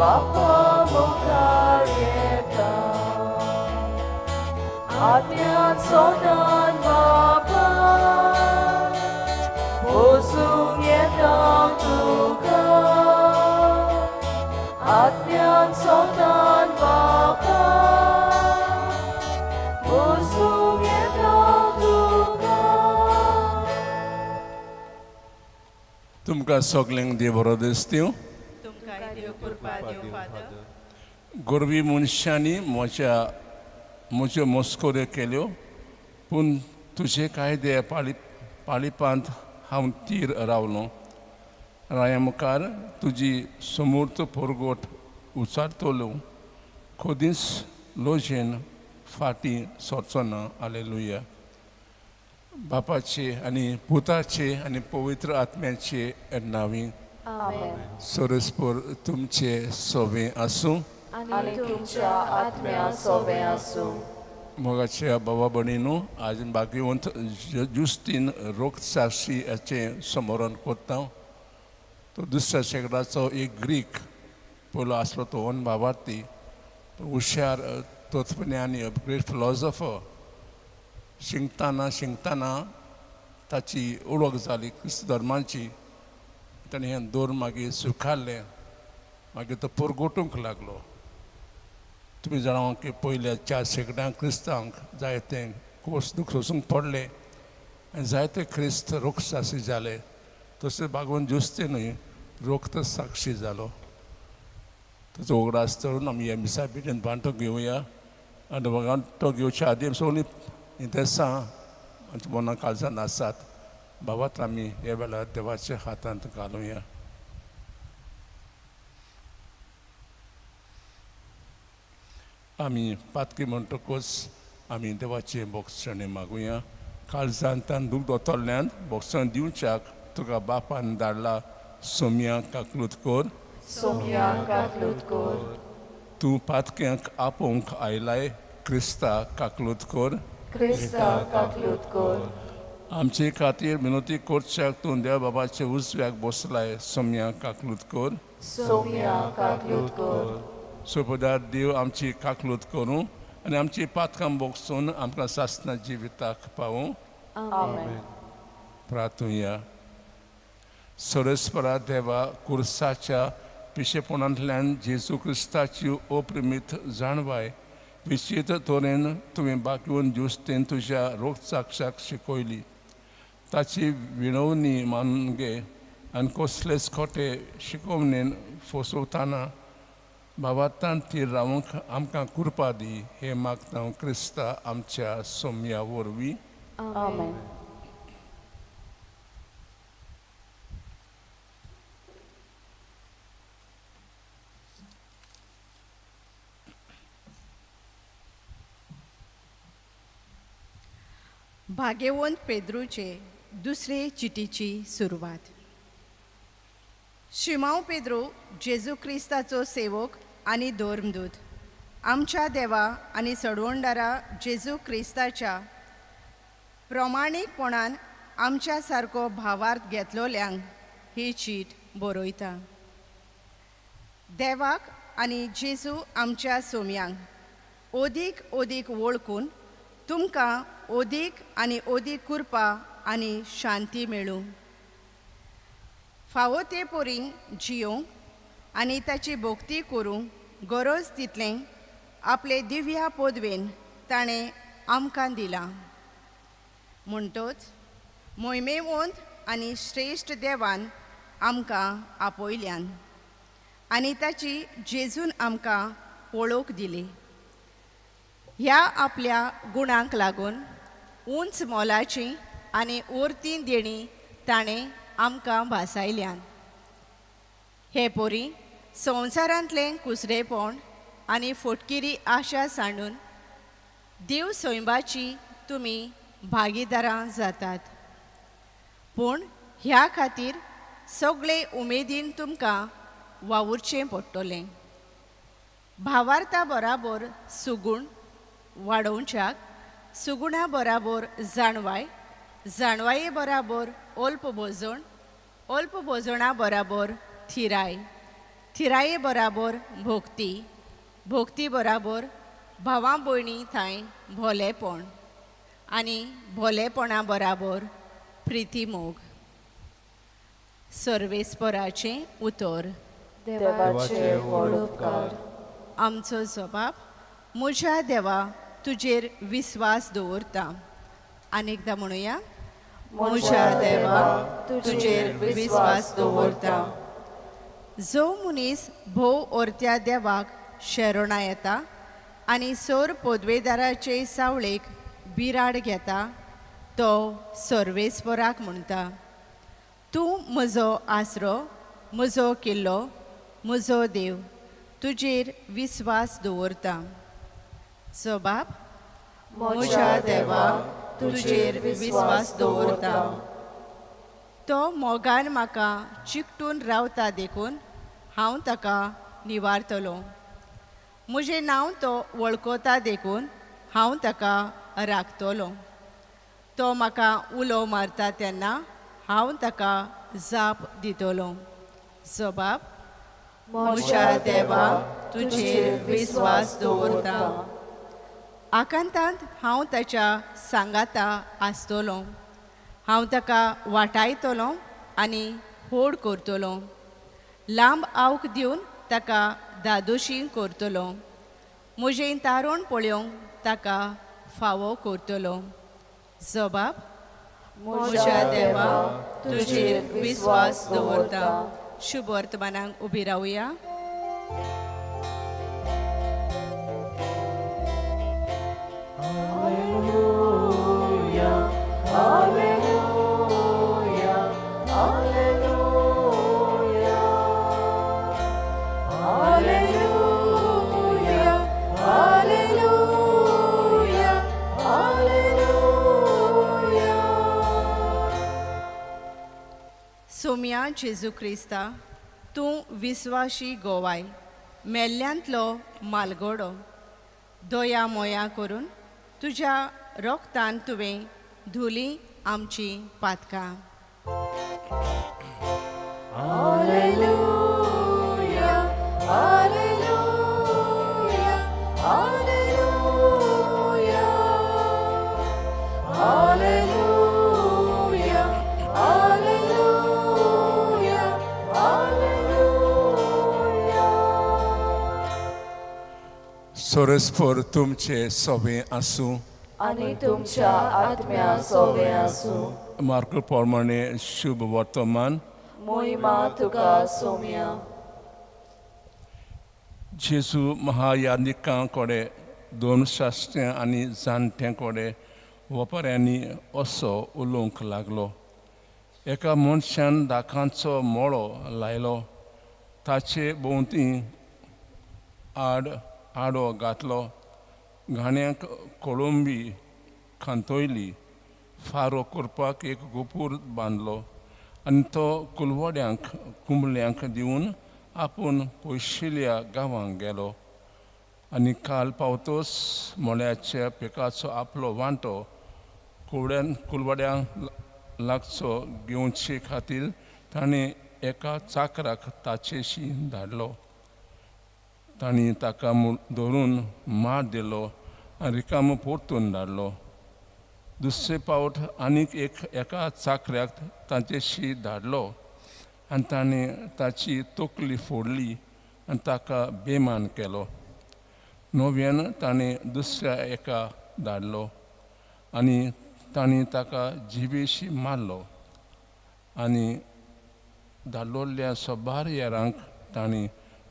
बापा मुखार येता. आत्म्यान सोदान बापा, बसूंक येता तुका. आत्म्यान सोदान बापा, बसूंक येता तुका. तुमकां सगल्यांक देव बरो दिसतीव. तुमकां देव कृपा दिवं फादर. गोरवी मनशांनी म्हज्यो मस्कऱ्यो केल्यो, पूण तुजे कायदे पाळिपांत हांव तीर रावलो. राया मुखार तुजी समूर्त पोरगोट उचारतलो, खोदीच लोजेन फाटीं सरचो ना. आलेलुया. बापाचे आनी पुताचे आनी पवित्र आत्म्याचे नांवी. आमेन. सरस्पर तुमचे सोबें आसूं. आनी तुमच्या आत्म्या सोबें आसूं. मोगाच्या बाबा भयणीनू, आज भाग्यवंत जुस्तीन रोगसाक्षी हाचें स्मरण करता. तो दुसऱ्या शेंकड्याचो एक ग्रीक पयलो आसलो. तो ओन भावार्थी, हुशार तत्वज्ञानी, ग्रेट फिलॉजॉफर. शिंकताना शिंकताना ताची ओळख जाली क्रिस्त धर्माची. ताणें हें धर्म मागीर स्विकारलें. मागीर तो परगटूंक लागलो. तुमी जाणा की पयल्या चार शेंकड्यांक क्रिस्तांक जायते कोस दुख्ख सोसूंक पडलें आनी जायते क्रिस्त रोगसाक्षी जाले. तशें बागवून जुस्तीनूय रोक्त साक्षी जालो. ताचो उगडास करून आमी ह्या मिसा बिटेन बांटो घेवया. आनी वांटो घेवच्या आदी सगळीं इंतेसां आमच्या मना काळजान आसात बाबात आमी ह्या वेळार देवाच्या हातांत घालुया. आमी पातकी म्हणटकूच आमी देवाचें बोगसणें मागुया. काळजांतान दूख दोतोल्ल्यान बोगसण दिवच्याक तुका बापान धाडला, सोमया काकलूत कर. सोमया काकलूत कर. तूं पातक्यांक आपोवंक आयलाय, क्रिस्ता काकलूत कर. क्रिस्ता काकलूत कर. आमचे खातीर विनोती करच्याक तूं देव बाबाचे उजव्याक बसलाय, सोमया काकलूत कर. सोमया काकलूत कर. सोपदार देव आमची काकलूत करूं आनी आमची पातकां बोगसून आमकां सासना जिविताक पावूं. आमेन. प्रार्थुया. सरस्परा देवा, कुर्साच्या पिशेपणांतल्यान जेजू क्रिस्ताची अप्रिमीत जाणवाय विचित्र तरेन तुवें बाकीवन जुस्तेन तुज्या रोगसाक्षाक शिकयली. ताची विणवणी मानून घे आनी कसलेच खोटे शिकोवणेन फसवताना बाबातान ती रावंक आमकां कृपा दी. हें मागता क्रिस्ता आमच्या सोमया वरवीं. आमेन. भाग्यवंत पेद्रूचे दुसरे चिटीची सुरवात. शिमांव पेद्रू, जेजू क्रिस्ताचो सेवक आनी धर्मदूत, आमच्या देवा आनी सडवणदारा जेजू क्रिस्ताच्या प्रमाणीकपणान आमच्या सारको भावार्थ घेतलोल्यांक ही चीट बरयता. देवाक आनी जेजू आमच्या सोम्यांक ओदीक ओदीक वळखून तुमकां ओदीक आनी ओदीक कृपा आनी शांती मेळूं. फावो ते पोरी जियोंक आनी ताची भोक्ती करूंक गरज तितलें आपले दिव्या पदवेन ताणें आमकां दिलां. म्हणटच मोहिमेवंत आनी श्रेश्ठ देवान आमकां आपयल्यान आनी ताची जेजून आमकां वळख दिली. ह्या आपल्या गुणांक लागून उंच मोलाची आनी उरती देणी ताणें आमकां भासायल्यान. हे पोरी संवसारांतलें कुसडेपण आनी फोटकिरी आशा सांडून देव सैंबाची तुमी भागीदारां जातात. पूण ह्या खातीर सगळे उमेदीन तुमकां वावुरचें पडटलें. भावार्था बराबर सुगूण वाडोवच्याक, सुगुणा बराबर जाणवाय, जाणवाये बराबर अल्प भोजण, अल्प भोजणा बराबर थिराय, थिराये बराबर भोक्ती, भोक्ती बराबर भावा भयणी थंय भोलेपण आनी भोलेपणा बराबर प्रिती मोग. सर्वेस्पराचें उतर. देवाचे व्हड उपकार. आमचो जबाब, म्हज्या देवा तुजेर विस्वास दवरता. आनी एकदां म्हणुया, म्हज्या देवा तुजेर विस्वास दवरता. जो मनीस भोव ओरत्या देवाक शरणां येता आनी सोर पदवेदाराचे सावळेक बिराड घेता तो सर्वेस्पराक म्हणटा, तूं म्हजो आसरो, म्हजो किल्लो, म्हजो देव, तुजेर विस्वास दवरता. जबाब, म्हज्या देवा तुजेर विस्वास दवरता. तो मोगान म्हाका चिकटून रावता देखून हांव ताका निवारतलो. म्हजें नांव तो वळखता देखून हांव ताका राखतलो. तो म्हाका उलो मारता तेन्ना हांव ताका जाप दितलो. जबाब, म्हज्या देवा तुजेर विस्वास दवरता. आकांतांत हांव ताच्या सांगाता आसतलो. हांव ताका वाटायतलो आनी होड करतलो. लांब आवक दिवन ताका दादोशी करतलो. म्हजें तारण पळोवंक ताका फावो करतलो. जबाब, म्हज्या देवा तुजेर विस्वास दवरता. शुभ वर्तमानाक उबी रावया. सोम्या जेजू क्रिस्ता, तूं विस्वाशी गोवाय, मेल्ल्यांतलो मालगडो, दया मोया करून तुज्या रोगतान तुवें धुली आमची पातकां. Alleluia, Alleluia, Alleluia, Alleluia, Alleluia, Alleluia. सोरस्पर तुमचे सोबें आसूं आनी तुमच्या आत्म्या सोबें आसूं. मार्क प्रमाणे शुभ वर्तमान. मोहिमा तुका सोम्या. जेजू महायादिकां कडेन दोन शास्त्र्यां आनी जाणट्यां कडेन वपाऱ्यांनी असो उलोवंक लागलो. एका मनशान दाकांचो मळो लायलो, ताचे भोंवती आड आडो घातलो, घाण्याक कोळंबी खांतयली, फारो करपाक एक गोपूर बांदलो आनी तो कुलवड्यांक कुंबल्यांक दिवन आपूण पयशिल्ल्या गांवांक गेलो. आनी काल पावतोच मळ्याच्या पिकाचो आपलो वांटो कुवड्यान कुलवड्यांक लागचो घेवचे खातीर ताणें एका चाकराक ताचेशी धाडलो. तांणी ताका धरून मार दिलो आनी रिकामो परतून धाडलो. दुसरे पावट आनीक एका चाकऱ्याक तांचेशी धाडलो आनी ताणें ताची तकली फोडली आनी ताका बेमान केलो. नव्यान ताणें दुसऱ्या एका धाडलो आनी तांणी ताका जिवेशी मारलो. आनी धाडलोल्या सबार येरांक तांणी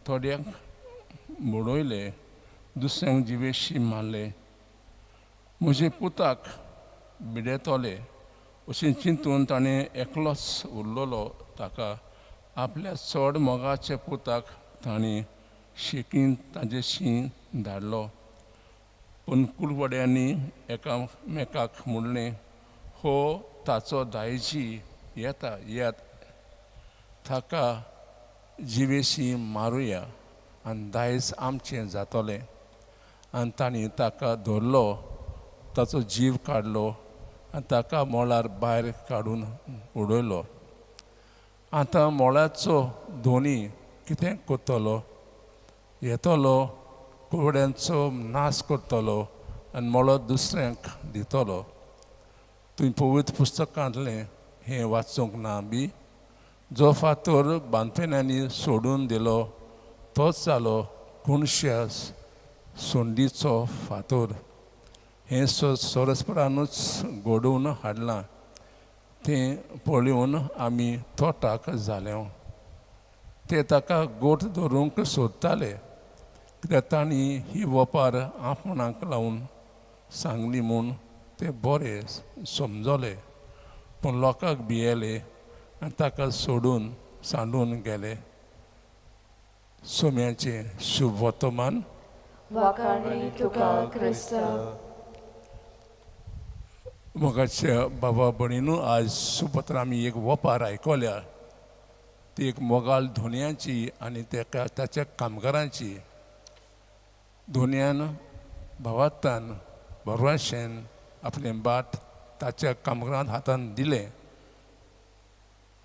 थोड्यांक बडयले, दुसऱ्यांक जिवेशी मारले. म्हजे पुताक भिडेतले अशें चिंतून ताणें एकलोच उरलेलो ताका आपल्या चड मोगाच्या पुताक तांणी शेकीन ताजेशी धाडलो. पूण कुलवड्यांनी एकामेकाक म्हणलें, हो ताचो दायजी येता, येत ताका जिवेशी मारुया आनी दायज आमचें जातलें. आनी तांणी ताका धरलो, ताचो जीव काडलो आनी ताका मळार भायर काडून उडयलो. आतां मळाचो धोनी कितें करतलो? येतलो, कुवड्यांचो नाश करतलो आनी मळो दुसऱ्यांक दितलो. तुवें पवित्र पुस्तकांतलें हें वाचूंक ना बी? जो फातर बांदपेन्यांनी सोडून दिलो तोच जालो कोणश्या सोंडीचो फातर. हें सोरसपरानूच घडोवन हाडलां, तें पळोवन आमी तोटाक जाले. ते ताका गोठ धरूंक सोदताले, कित्याक तांणी ही वपार आपणाक लावन सांगली म्हूण ते बरे समजले. पूण लोकांक भियेले आनी ताका सोडून सांडून गेले. सोम्याचें शुभ वर्तमान. वाखाणी तुका क्रिस्ता. मोगाच्या बाबा भयणीनू, आज सुपत्र आमी एक वपार आयकल्या, ती एक मोगाल धोनयाची आनी तेका ताच्या कामगारांची. धोनयान भावार्थान भरवंशेन आपलें बाट ताच्या कामगारां हातान दिलें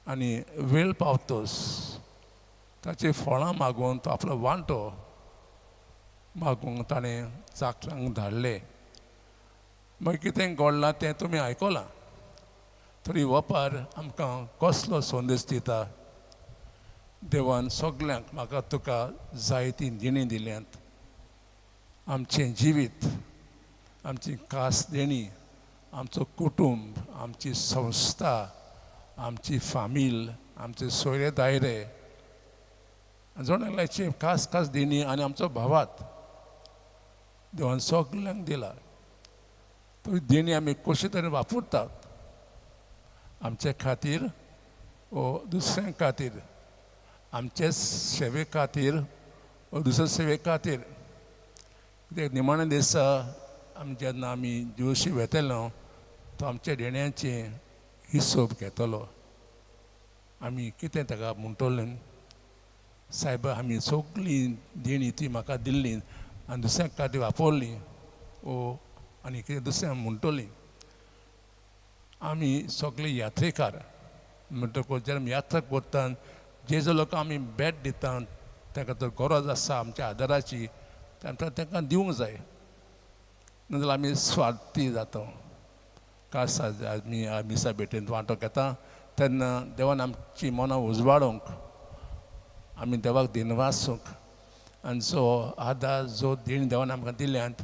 आनी वेळ पावतोच ताची फळां मागून तो आपलो वांटो मागूंक ताणें चाकरांक धाडले. मागीर कितें घडलां तें तुमी आयकलां. तरी वपार आमकां कसलो संदेश दिता? देवान सगल्यांक म्हाका तुका जायतीं दिणी दिल्यांत. आमचें जिवीत, आमची खास देणी, आमचो कुटुंब, आमची संस्था, आमची फामील, आमचे सोयरे दायरे, जण एकल्याची खास खास देणी आनी आमचो भावात देवान सगल्यांक दिला. तो देणी आमी कशे तरेन वापरतात, आमचे खातीर ओ दुसऱ्यां खातीर, आमचे सेवे खातीर ओ दुसऱ्या सेवे खातीर. कित्याक निमाण्या दिसा आमी जेन्ना आमी जिवशी वेतलो तो आमच्या देण्याचे हिशोब घेतलो. आमी कितें ताका म्हणटले? सायबा, आमी सगळीं देणी ती म्हाका दिल्ली आनी दुसऱ्या खातीर वापरली ओ आनी कितें दुसऱ्यांक म्हणटली. आमी सगळे यात्रेकार म्हणटकूच जेन्ना आमी यात्रा करता, जे जे लोकांक आमी भेट दिता तांकां जर गरज आसा आमच्या आदाराची, तांकां तांकां दिवंक जाय. नाजाल्यार आमी स्वार्थी जाता. खास आमी मिसा भेटेंत वांटो घेता तेन्ना देवान आमची मनां उजवाडूंक, आमी देवाक दिनवासूंक आनी जो आदार जो देणी देवान आमकां दिल्यांत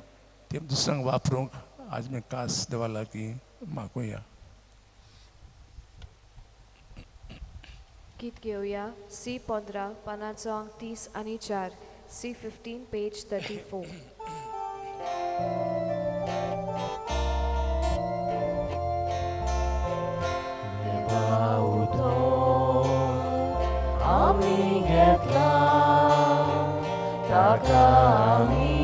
ते दुसऱ्यांक वापरूंक आज आमी खास देवा लागीं मागुया. गीत घेवया सी 15 पानाचो अंक 30 आनी 4, सी 15 पेज 34. आमी घेतला ताका आमी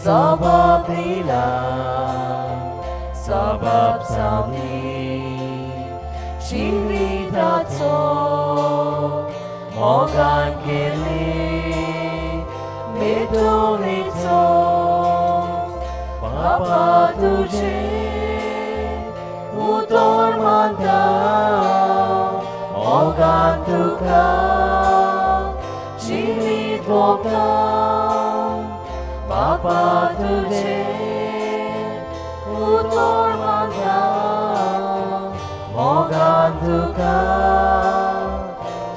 सबब दिला, सबब जावनी जिविताचो मोगान केली मेटोणेचो. बापा तुजे उतर मानता, मोगान तुका जिवीत भोगता. बापा तुजे उतर मानता, मोगान तुका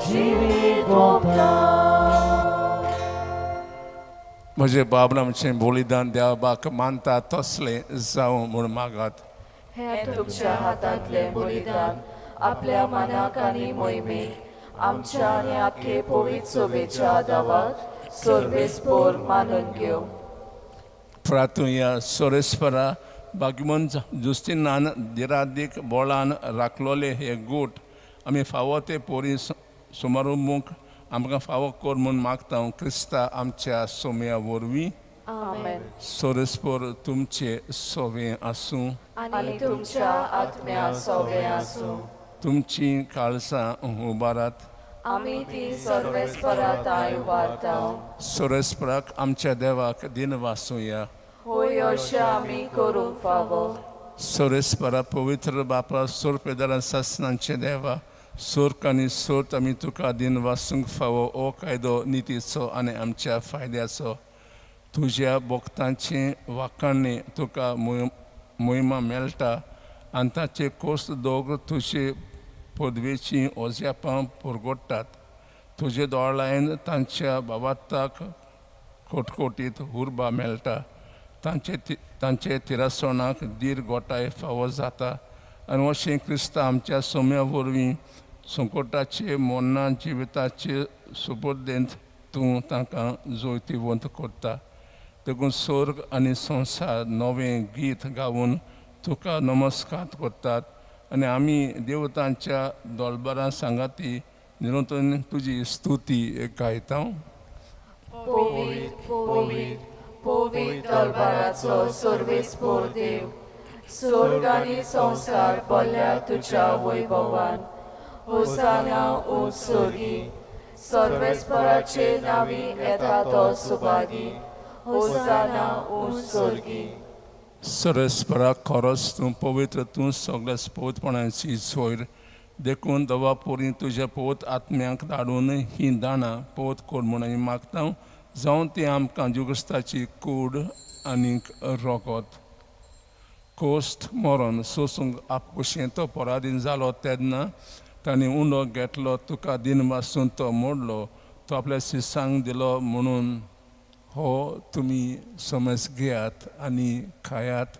जिवीत भोगता. म्हजे बाब आमचें बलिदान देवाक मानता तसलें जावं म्हूण मागात. हें तुमच्या हातांतलें बलिदान आपल्या मनाक आनी मोहिमेक आमच्या आनी आख्खे पवित्र सोबेच्या आदावाक सर्वेस्पोर मानून घेवं. प्रातुया सोरेस्परा बागमन जुस्तिनान दिरादीक बोळान राखलोले हे गोट आमी फावो ते पोरी सुमारूंक आमकां फावो कर म्हूण मागता क्रिस्ता आमच्या सोम्या वरवीं. आमेन. सोरेस्पोर तुमचे सोवे आसूं आनी तुमच्या आत्म्या सोवे आसूं. तुमची काळसां उबारात. आमी ती सर्वेस्परा ताय उबारता. सोरेस्पराक आमच्या देवाक दिन वासुया. होय, अशें आमी करूंक फावो. सोरेस्परा पवित्र बापा सोरपेदारा सासनांचे देवा, सोर्क आनी सोर्त आमी तुका दिन वासूंक फावो हो कायदो नितीचो आनी आमच्या फायद्याचो. तुज्या भक्तांचे वाखाणणे तुका मोहिमा मेळटा आनी ताचे कोस दोग तुजे पदवेची ओज्यापां पुरगोडटात. तुजे दोळायन तांच्या बाबाताक कोटकोटीत उर्बा मेळटा. तांचे तिरासणाक दीर गोठाय फावो जाता आनी अशें क्रिस्ता आमच्या सोम्या वरवीं संकटाचे मोन्ना जिविताचे सुबोधेंत तूं तांकां जोयतिवंत करता. देखून स्वर्ग आनी संवसार नवें गीत गावन तुका नमस्कार करतात आनी आमी देवतांच्या दोलबरां सांगाती निरंतर तुजी स्तुती गायता. पवित्र पवित्र पवित्र दरबाराचो सर्वेस्पोर देव, स्वर्ग आनी संवसार भरल्या तुज्या वैभवान. होसाना उंच स्वर्गी, सर्वेस्पराचे नांवी येता तो सुभागी. होसाना उंच स्वर्गी. सरस्परा खरोच तूं पवित्र, तूं सगळ्या पवित्रपणाची सोयर. देखून दवा पोरी तुज्या पवित्र आत्म्यांक धाडून ही दाणां पवित्र कर म्हूण आमी मागता, जावं ती आमकां जुगस्ताची कूड आनीक रोगत. कोस्ट मरण सोसूंक आपकुशें तो पराधीन जालो तेन्ना ताणें उंडो घेतलो, तुका दिन वासून तो मोडलो, तो आपल्या शिसांक दिलो म्हणून हो तुमी समज घेयात आनी खायात,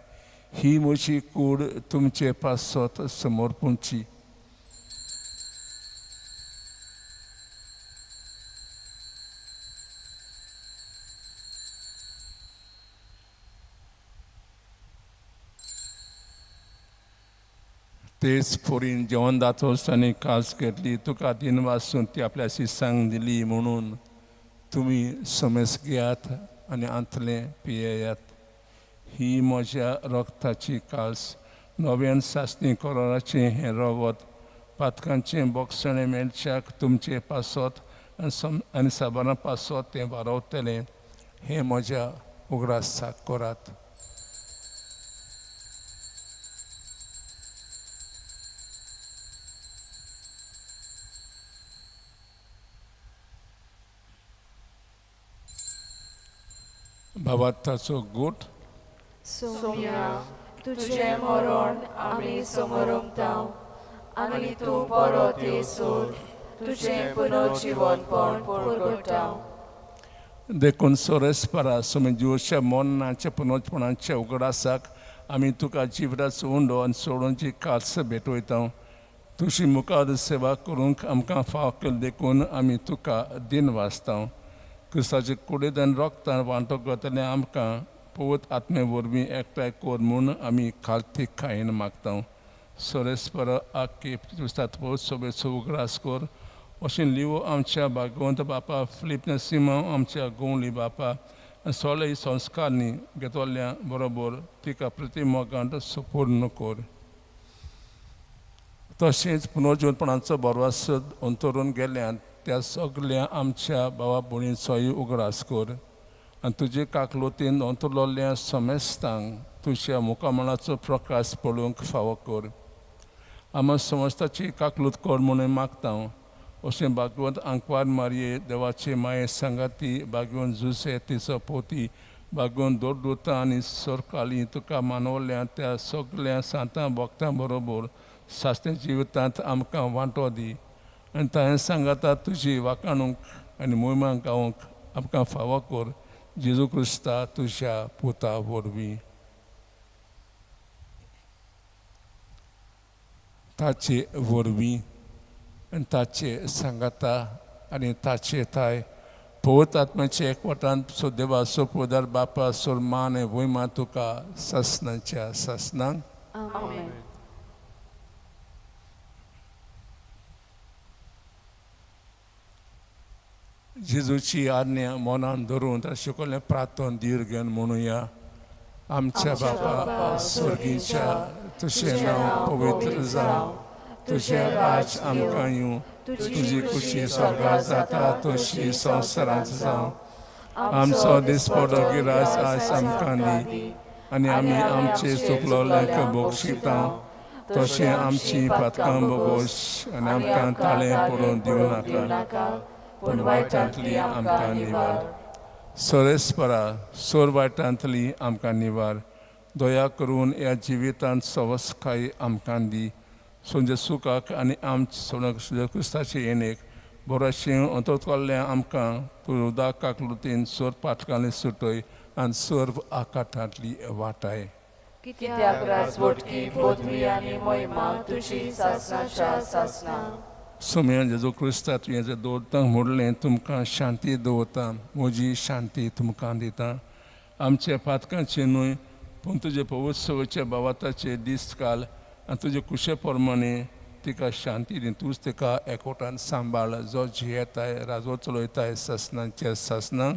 ही म्हजी कूड तुमचे पासत समर्पूंची. तेच पोरीन जेवण दातोस आनी कास घेतली, तुका दिन वासून ती आपल्या शिसांक दिली म्हणून तुमी समज घेयात आनी आंतलें पियेयात. ही म्हज्या रक्ताची कास, नव्यान सासणी कोराचें हें रगत पातकांचें बोगसणें मेळच्याक तुमचे पासत आनी साबारां पासत तें वारवतलें. हें म्हज्या उगडासाक करात. भावार्थाचो गोट. सोम्या, तुजें मरण आमी समोरमता आनी तूं परत येसर तुजें पुनर्जिवनपण परगटा. देखून सोरेस्परा सुमी जिवच्या मरणाच्या पुनर्पणाच्या उगडासाक आमी तुका जिवराचो उंडो आनी सोडूनची कास भेटवयता. तुजी मुखार सेवा करूंक आमकां फाव केली देखून आमी तुका दिन वाचता. क्रिस्ताचे कुडींत आनी रोगतान वांटो करतले आमकां पवित्र आत्मे वरवीं एकठांय कर म्हूण आमी खालती खायन मागता. सोरेस्पर आख्खे क्रिस्तात पवित्र उगडास कर. अशें लिवो आमच्या भागवंत बापा फिलीप नसिमा आमच्या गोंवली बापा आनी सगळे संस्कारनी घेतल्या बरोबर तिका प्रतिमोगांत सुपूर्ण कर. तशेंच पुनर्जीवनपणाचो बरवास अंतरून गेल्यान त्या सगल्या आमच्या भावा भयणीचोय उगडास कर आनी तुजे काकलुतीन अंतरलोल्या समेस्तांक तुज्या मुखामळाचो प्रकाश पळोवंक फावो कर. आमा समस्ताची काकलूत कर म्हणून मागता. अशें भागवंत आंकवार मारये देवाचे माये सांगाती भागवंत जुसे तिचो पोती भागवंत दोरदुतां आनी सरकाली तुका मानवल्या त्या सगल्या सांतां भक्तां बरोबर सासणे जिवितांत आमकां वांटो दी आनी ताणें सांगाता तुजी वाखाणूंक आनी मोहिमा गावंक आमकां फावो कर. जेजू क्रिस्ता तुज्या पुता वरवीं. ताचे वरवीं आनी ताचे सांगाता आनी ताचे थाय पवित्र आत्म्याचे एकवटान सो देवाचो पदार बापा सोर मान आनी वयमा तुका सासणाच्या सासणाक. आमेन. जेजूची आज्ञा मनान धरून ताणें शिकयल्लें प्रार्थन धीर घेवन म्हणुया. आमच्या बापा स्वर्गीच्या, तुजें नांव पवित्र जावं, तुजें राज आमकां येवं, तुजी खुशी स्वर्गार जाता तशी संवसारांत जावं. आमचो दिसपडो गिरास आज आमकां दी आनी आमी आमचे चुकलोल्यांक बक्षिता तशें आमची पातकां भोगोस आनी आमकां ताळें पडोवन दिवं नाका, पूण वायटांतली आमकां निवार. सोरेस्परा सोर वायटांतली आमकां निवार. दया करून ह्या जिवितांत सवसकाय आमकां दी, सोंजे सुखाक आनी आमच्या क्रिस्ताचे येणेक बरोशें अंतोतकोल्लें आमकां तूं उदक काकलुतीन सोर पातकांनी सुटय आनी सर्व आकाठांतली वाटाय. कित्याक राजवटकी पदवी आनी महिमा तुजी सासनाच्या सासना. सोम्या जेजू क्रिस्ता तुवें जें दवरता म्हणलें तुमकां शांती दवरता, म्हजी शांती तुमकां दिता. आमच्या पातकांचे न्हय पूण तुजे पवित्सवाच्या बावाताचे दीस काल आनी तुजे कुशे प्रमाणे तिका शांती दी. तूंच तिका एकवटान सांबाळ, जो जियेताय राजवट चलयताय सासनाच्या सासना.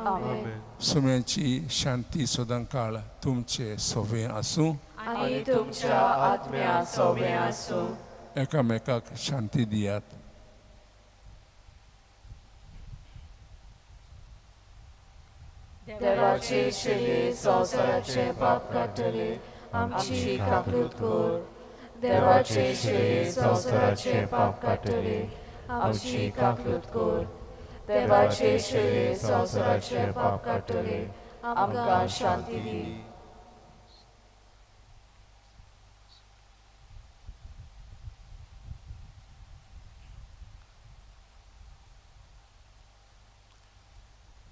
आमेन. सुम्याची शांती सदां काळ तुमचे सोवे आसूं आनी तुमच्या आत्म्या सोवे आसूं. एकामेकाक शांती दियात. देवाचे शेळये संवसाराचे पाप काडटले, आमची काकूत कर. देवाचे शेळये संवसाराचे पाप काडटले, आमची काकूत कर. देवाचे शेळये संवसाराचे पाप काडटले, आमकां शांती दी.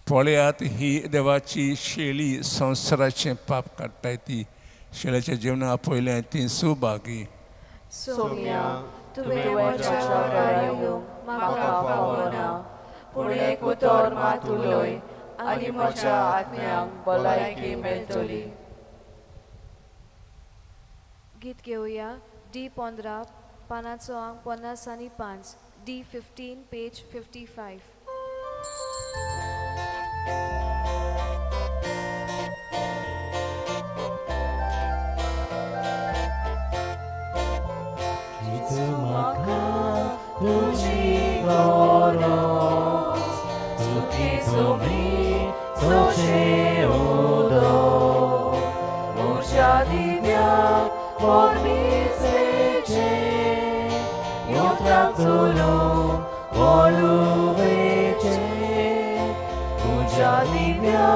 पळयात ही देवाची शेळी संवसाराचें पाप काडटाय ती शेळ्याच्या जेवणा आपयलें ती सुभागी. सोम्या, तुवें म्हज्या घरा येवंक म्हाका फावना, पूण एक उतर मात उलय आनी म्हज्या आत्म्याक भलायकी मेळटली. गीत घेवया डी 15 पानाचो आंक 55, डी 15 पेज 55. जेजू म्हाका तुजी गरज, सुखी सोबी सोशे उदक, म्हज्या दिव्या परमेश्वराचें उतराक चलून वळुवेचें. म्हज्या दिव्या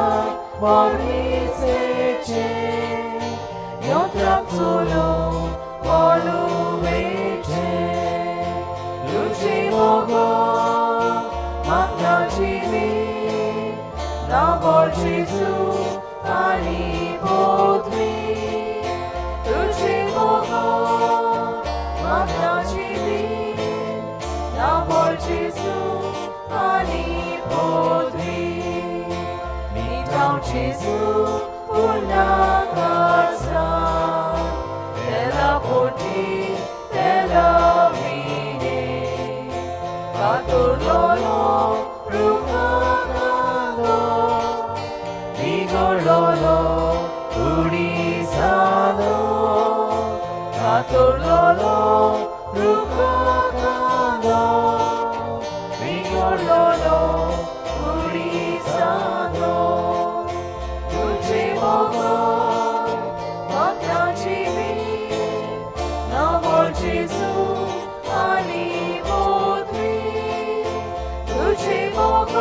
परमेश्वराचें उतराक चलून वळुवेचें. तुजी मोग म्हाका जिवी नांव जेजू आनी पदवी. तुजी मोग म्हाका जिवी नांव जेजू आनी पदवी. मिठाव जेजू पुर्णाकासा तेला पोटी तेला विणे कातुरलोलो रुखाकालो बिगडलोलो उडिसालो कातुरलोलो रुखाकालो बिगडलोलो उडिसालो. तुझे मोग म्हाका जिवी नांव जेजू आनी पदवी. तुझे मोग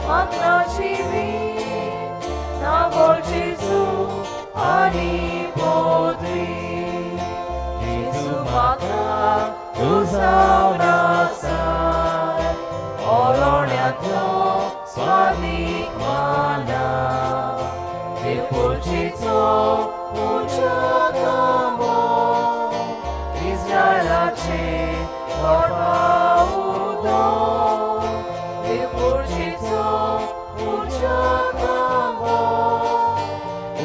म्हाका जिवी नांव जेजू आनी पदवी. जेजू म्हाका तूं जावन आसा ओरोण्यांतलो स्वादीक माना, देवपुरचेचो उंचा खांबो, इस्रायलाचे पडपा उदक. देवपुरचेचो उंचा खांबो,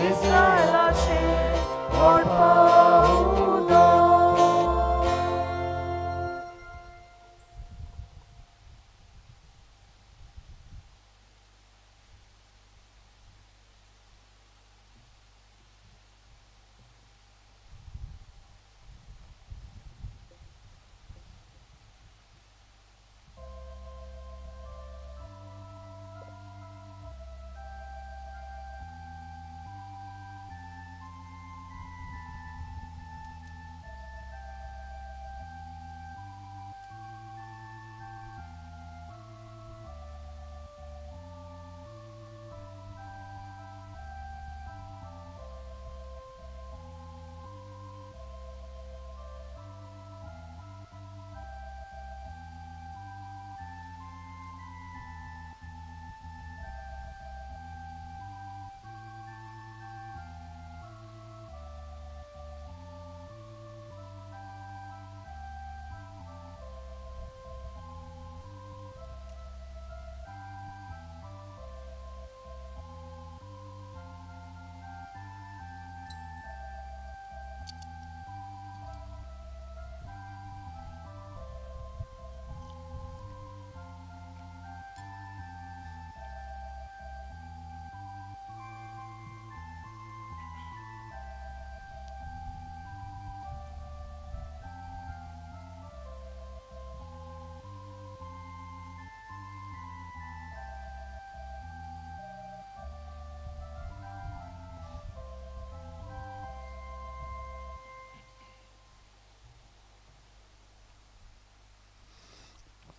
इस्रायलाचे पडपा उदक.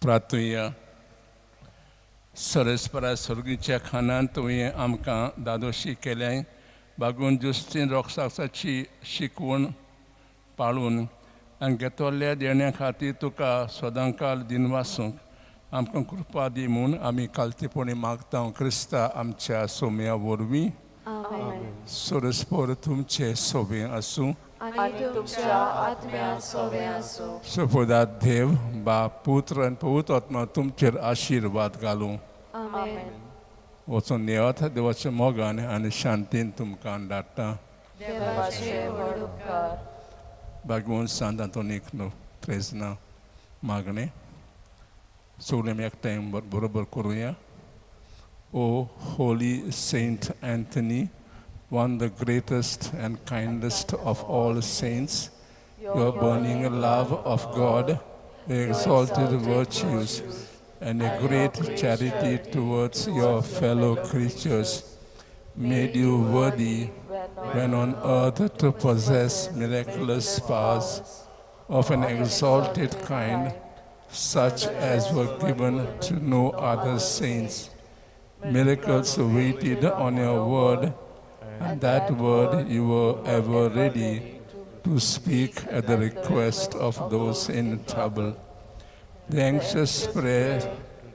प्रार्थुया. सरस्परा सर्गीच्या खानांत तुवें आमकां दादोशी केल्याय बागून जुस्तीन रोखसाची शिकवण पाळून आनी घेतल्या देण्या खातीर तुका सदांकाल दिनवासूंक आमकां कृपा दी म्हूण आमी कालतेपणी मागता क्रिस्ता आमच्या सोम्या वरवीं. आमेन. सरस्पर तुमचे सोबे आसूं. आनी तुमच्या आत्म्या सोबे आसूं. सोपोदात देव बाप पुत्र आनी पवित्र आत्मा तुमचेर आशिर्वाद घालूं. आमेन. वचून येवत देवाच्या मोगान आनी शांतीन तुमकां धाडटा. देवाचे व्हड उपकार. भागवंत सांत आंतोनीक न्हू त्रेजना मागणें सगळें आमी एकठांय बरोबर करुया. O holy Saint Anthony, one the greatest and kindest of all saints, your burning love of God, exalted virtues, and a great charity towards your fellow creatures made you worthy when on earth to possess miraculous powers of an exalted kind, such as were given to no other saints. Miracles waited on your word, and that word you were ever ready to speak at the request of those in trouble. The anxious prayer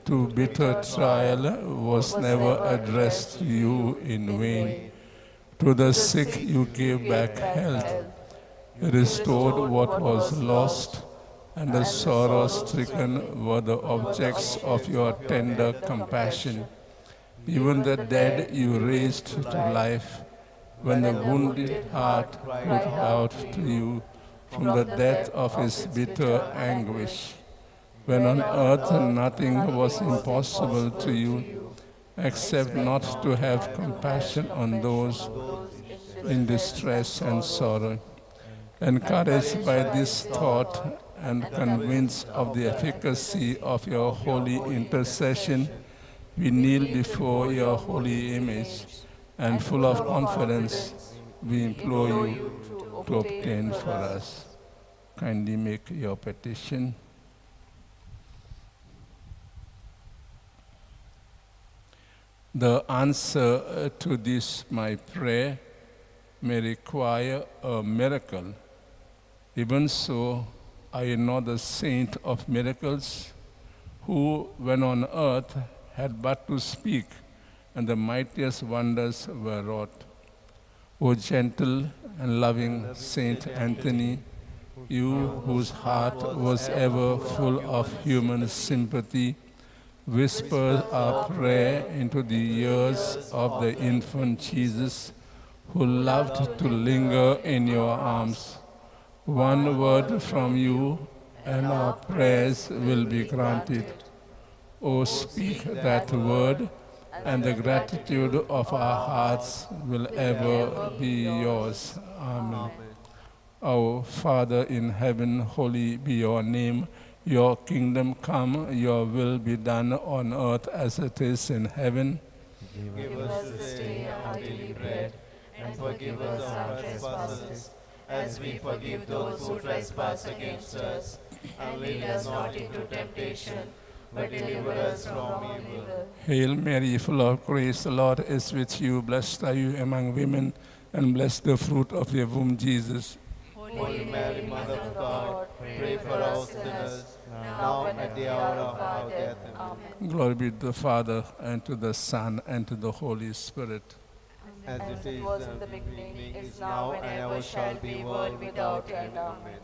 to bitter trial was never addressed to you in vain. To the sick you gave back health, restored what was lost, and the sorrow-stricken were the objects of your tender compassion. Even the dead you raised to life, when the wounded heart cried out to you from the depth of its bitter anguish. When on earth nothing was impossible to you, except not to have compassion on those in distress and sorrow. Encouraged by this thought and convinced of the efficacy of your holy intercession, we kneel before your holy image and full of confidence, we implore you to obtain for us. Kindly make your petition. The answer to this, my prayer, may require a miracle. Even so, I am not the saint of miracles, who, when on earth, had but to speak, and the mightiest wonders were wrought. O gentle and loving Saint Anthony, you whose heart was ever full of human sympathy, whisper our prayer into the ears of the infant Jesus, who loved to linger in your arms. One word from you, and our prayers will be granted. O speak that word, and the gratitude of our hearts will ever be yours. Amen. Our Father in heaven, holy be your name. Your kingdom come, your will be done on earth as it is in heaven. Give us this day our daily bread, and forgive us our trespasses, as we forgive those who trespass against us. And lead us not into temptation, but deliver us from evil. Hail Mary, full of grace, the Lord is with you. Blessed are you among women, and blessed the fruit of your womb, Jesus. Holy Mary, Mother of God, pray for us sinners, now and at the hour of our death. Amen. Glory be to the Father, and to the Son, and to the Holy Spirit. As it was in the beginning, is now, and ever shall be, world without end. Amen.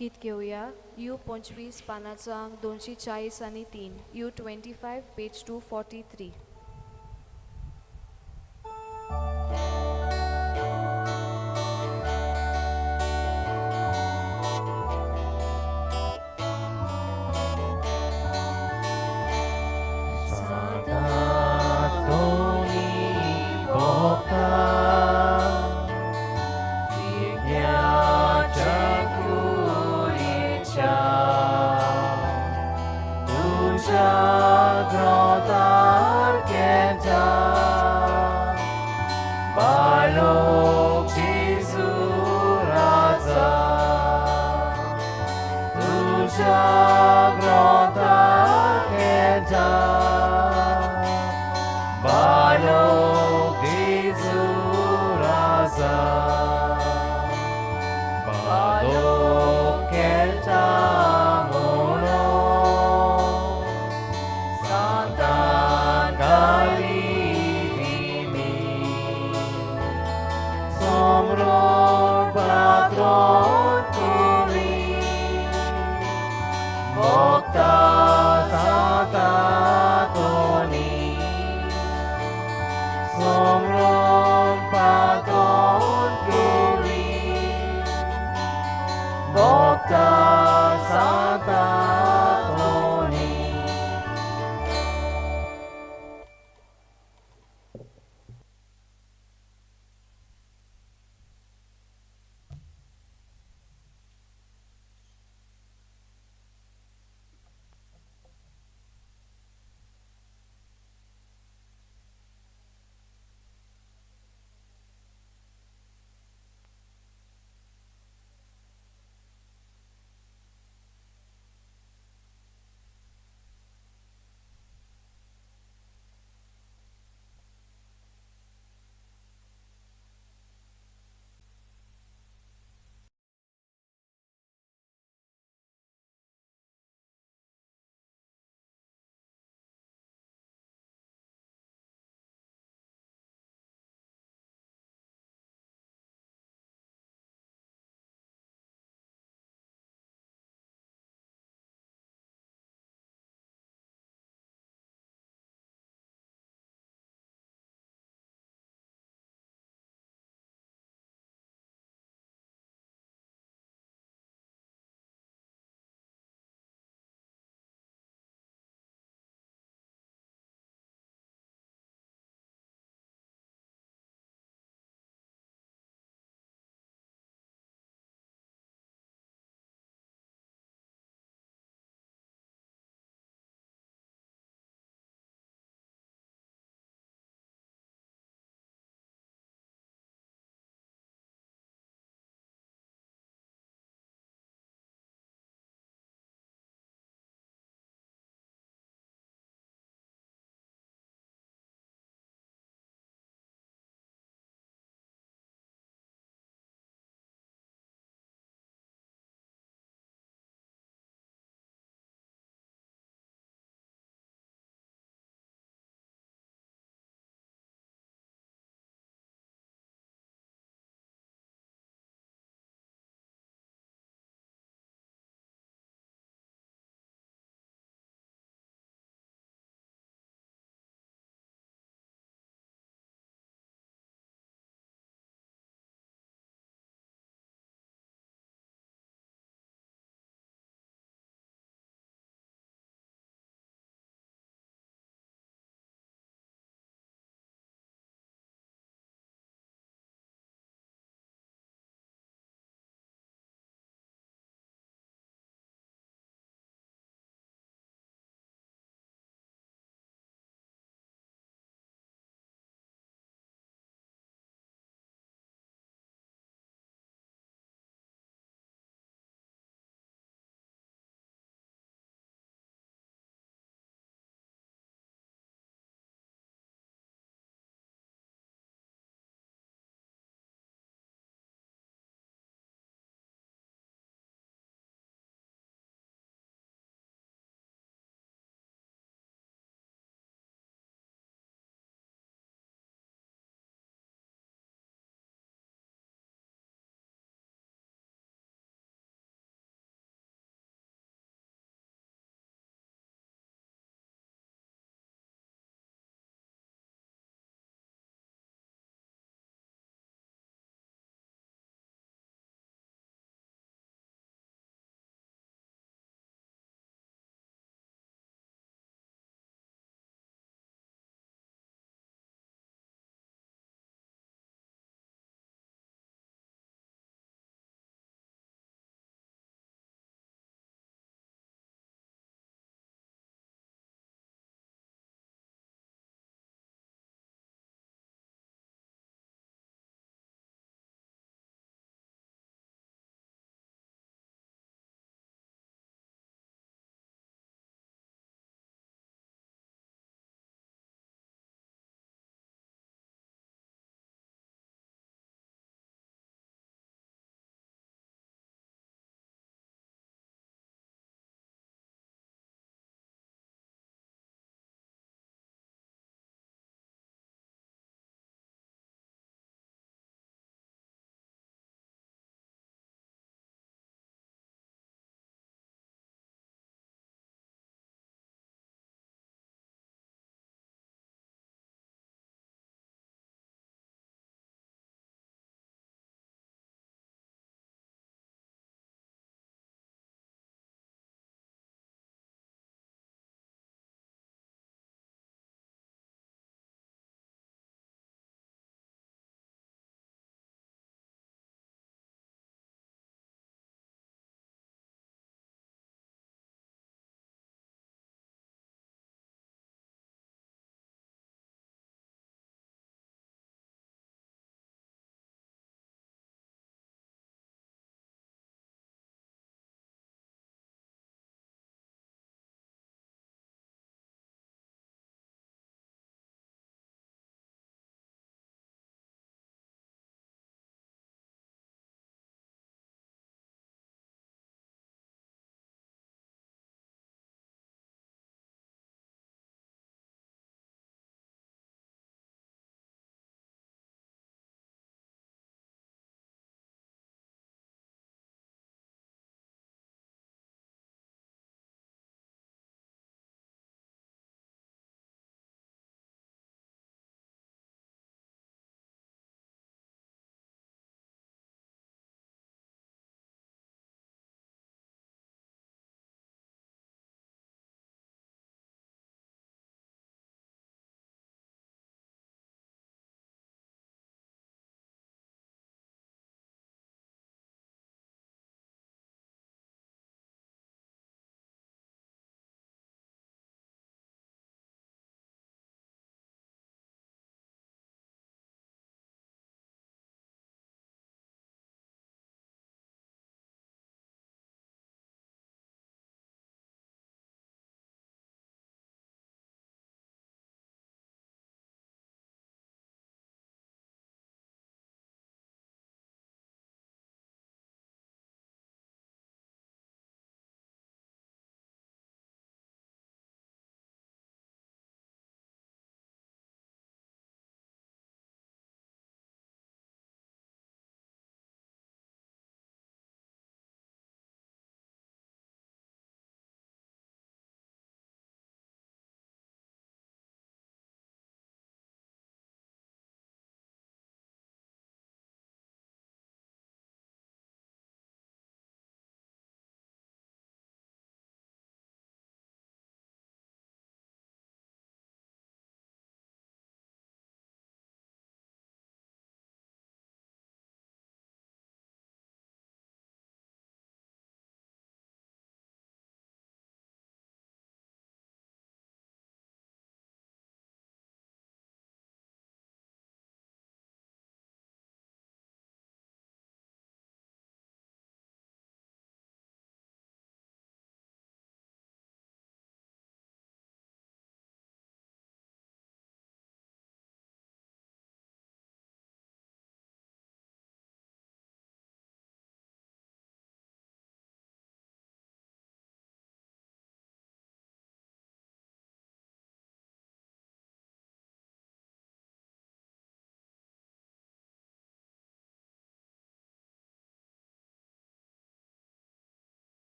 गीत घेवया you 25 पानाचो आंक 243 U 25 page 243. Tuja Bokta Santa Toni Somron Paton Kuri Bokta Santa Toni.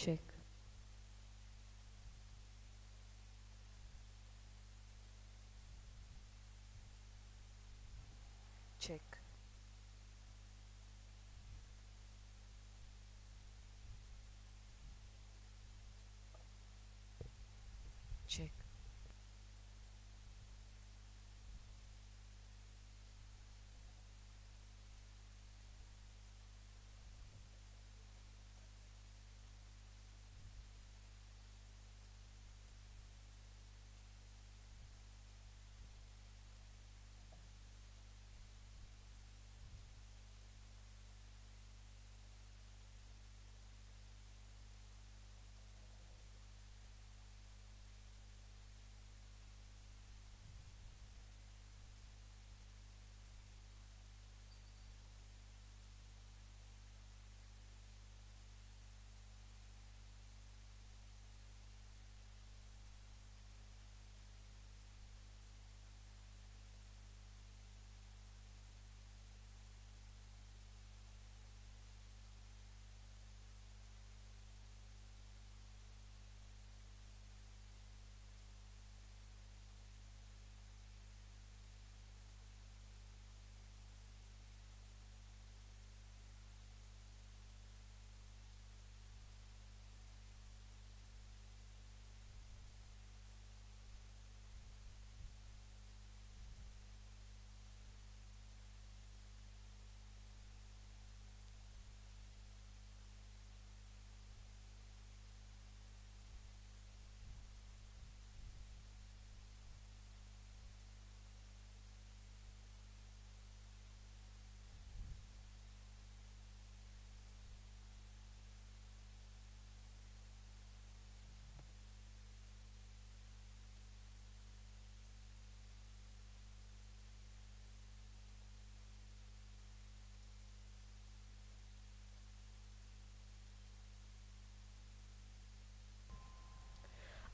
Check. Check. Check.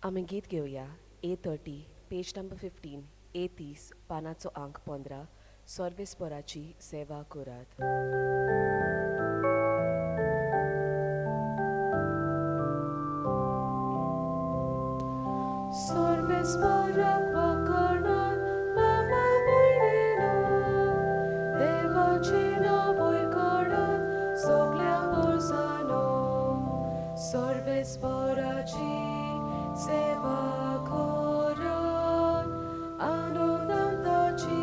आमी गीत घेवया A 30 page number 15 A 30 पानाचो आंक 15 सर्वेस्पराची सेवा करात. सर्वेस्पराक वाखाणात बाबा भयणीनो, देवाचें नांवय काडात सगल्या वर्सांनो. सर्वेस्पराची सेवा करात, आनंदान ताची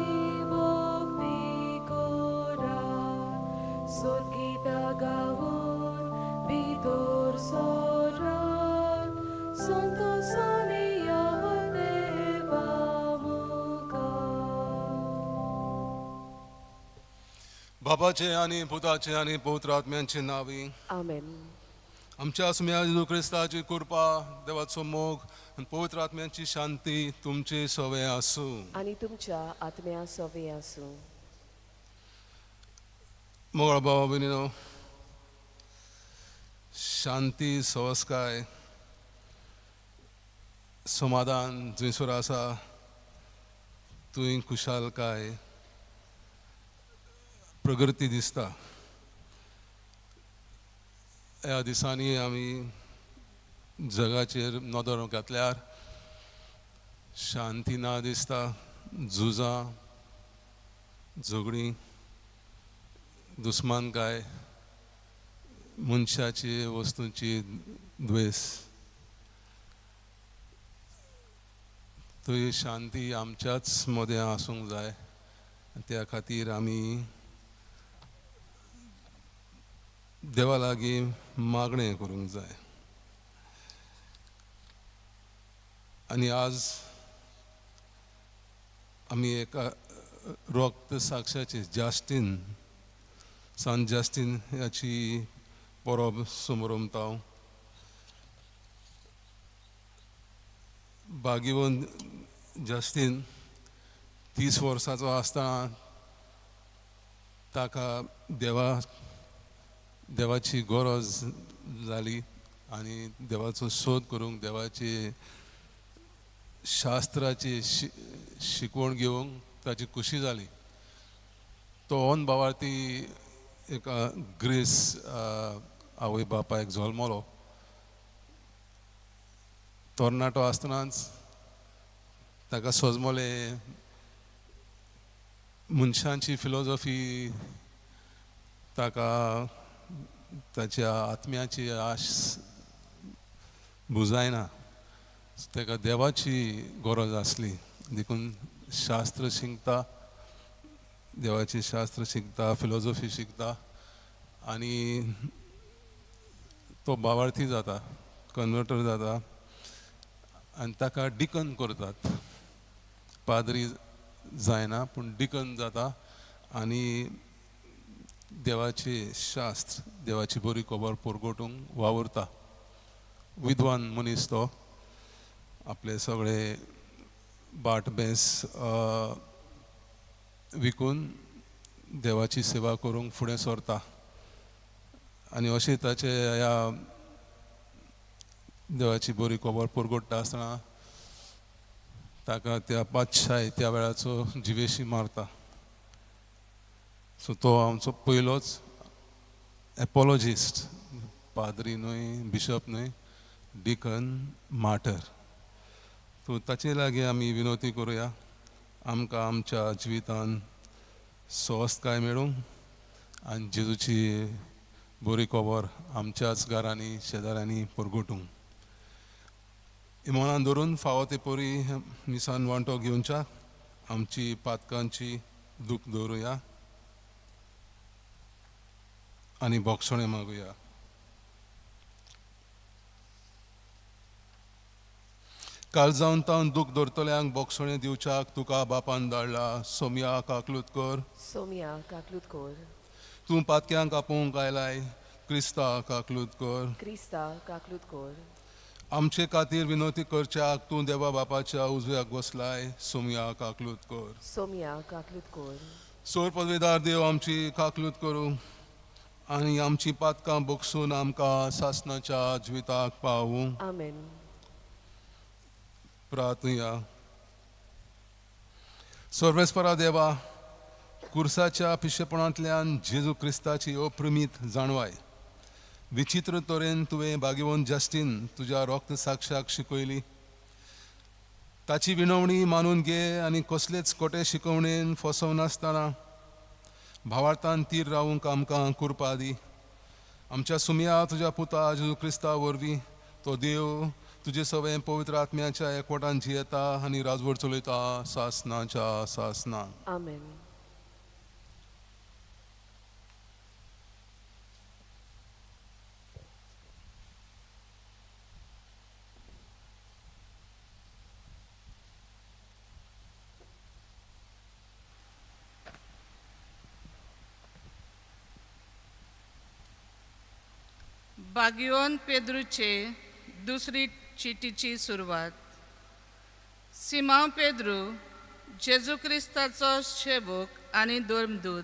भक्ती करात. सद्गीतां गावन भितर सरात, संतोशान या देवा मुखार. बापाचे आनी पुताचे आनी पवित्र आत्म्यांचे नांवी. आमेन. आमच्या सुम्या जेजू क्रिस्ताची कृपा, देवाचो मोग आनी पवित्र आत्म्यांची शांती तुमचे सवे आसूं. आनी तुमच्या आत्म्या सवे आसूं. मोगळ बाबा भयणीनो, शांती, सवस्काय, समाधान जंयसर आसा थंय खुशालकाय, प्रगती दिसता. ह्या दिसांनी आमी जगाचेर नदर घातल्यार शांती ना दिसता. झुजां, झगडीं, दुस्मानकाय, मनशाची वस्तूंची द्वेस. थंय शांती आमच्याच मदें आसूंक जाय. त्या खातीर आमी देवा लागीं मागणें करूंक जाय. आनी आज आमी एका रोक्त साक्षाची जास्टीन, सान जास्टीन हाची परब समरमता. भाग्यवंत जास्टीन 30 वर्सांचो आसतना ताका देवाची गरज जाली आनी देवाचो सोद करूंक, देवाची शास्त्राची शिकवण घेवंक ताची खुशी जाली. तो ऑन बावार्थी एका ग्रेस आवय बापायक जल्मलो. तरणाटो आसतनाच ताका सोजमोलें मनशांची फिलोजॉफी ताका ताच्या आत्म्याची आश बुजायना. ताका देवाची गरज आसली देखून शास्त्र शिकता, देवाची शास्त्र शिकता, फिलोजॉफी शिकता आनी तो भावार्थी जाता, कन्वर्टर जाता आनी ताका डिकन करतात. पाद्री जायना पूण डिकन जाता आनी देवाची शास्त्र, देवाची बरी खबर परगटूंक वावुरता. विद्वान मनीस तो, आपले सगळे बाट बेंस विकून देवाची सेवा करूंक फुडें सरता आनी अशें ताचे ह्या देवाची बरी खबर परगट्टा आसतना ताका त्या पातशाय त्या वेळाचो जिवेशी मारता. सो तो आमचो पयलोच एपोलॉजिस्ट, पाद्री न्हय, बिशप न्हय, डिकन मार्टर. सो ताचे लागीं आमी विनवती करुया आमकां आमच्या जिवितान स्वस्तकाय मेळूं आनी जेजूची बरी खबर आमच्याच घरांनी शेजाऱ्यांनी परगटूंक. मनान धरून फावो ते परी मिसान वांटो घेवच्या आमची पातकांची दूख दवरुया आनी बोगसणें मागुया. काल जावन तावन दूख दवरतल्यांक बोगसणें दिवच्याक तुका बापान धाडला. सोमया काकलूत कर, सोमया काकलूत कर. तूं पातक्यांक आपोवंक आयलाय, क्रिस्ता काकलूत कर, क्रिस्ता काकलूत कर. आमचे खातीर विनवती करच्याक तूं देवा बापाच्या उजव्याक बसलाय. सोमया काकलूत कर, सोमया काकलूत कर. सोर पदवेदार देव आमची काकलूत करूं आनी आमची पातकां बोगसून आमकां सासणाच्या जिविताक पावूं. आमेन. प्रार्थुया. सर्वेस्परा देवा, कुर्साच्या पिशेपणांतल्यान जेजू क्रिस्ताची अप्रमीत जाणवाय विचित्र तरेन तुवें भाग्यवंत जस्टीन तुज्या रक्त साक्षाक शिकयली. ताची विनवणी मानून घे आनी कसलेच खोटे शिकवणेन फसवनासतना भावार्थान तीर रावूंक आमकां कुरपा दी. आमच्या सुमया तुज्या पुता जेजू क्रिस्ता वरवीं तो देव तुजे सगळें पवित्र आत्म्याच्या एकवटान जियेता आनी राजवट चलयता सासनाच्या सासना. आमेन. बागियोन पेद्रूचे दुसरी चिटीची सुरवात. सिमांव पेद्रू, जेजू क्रिस्ताचो सेवक आनी धर्मदूत,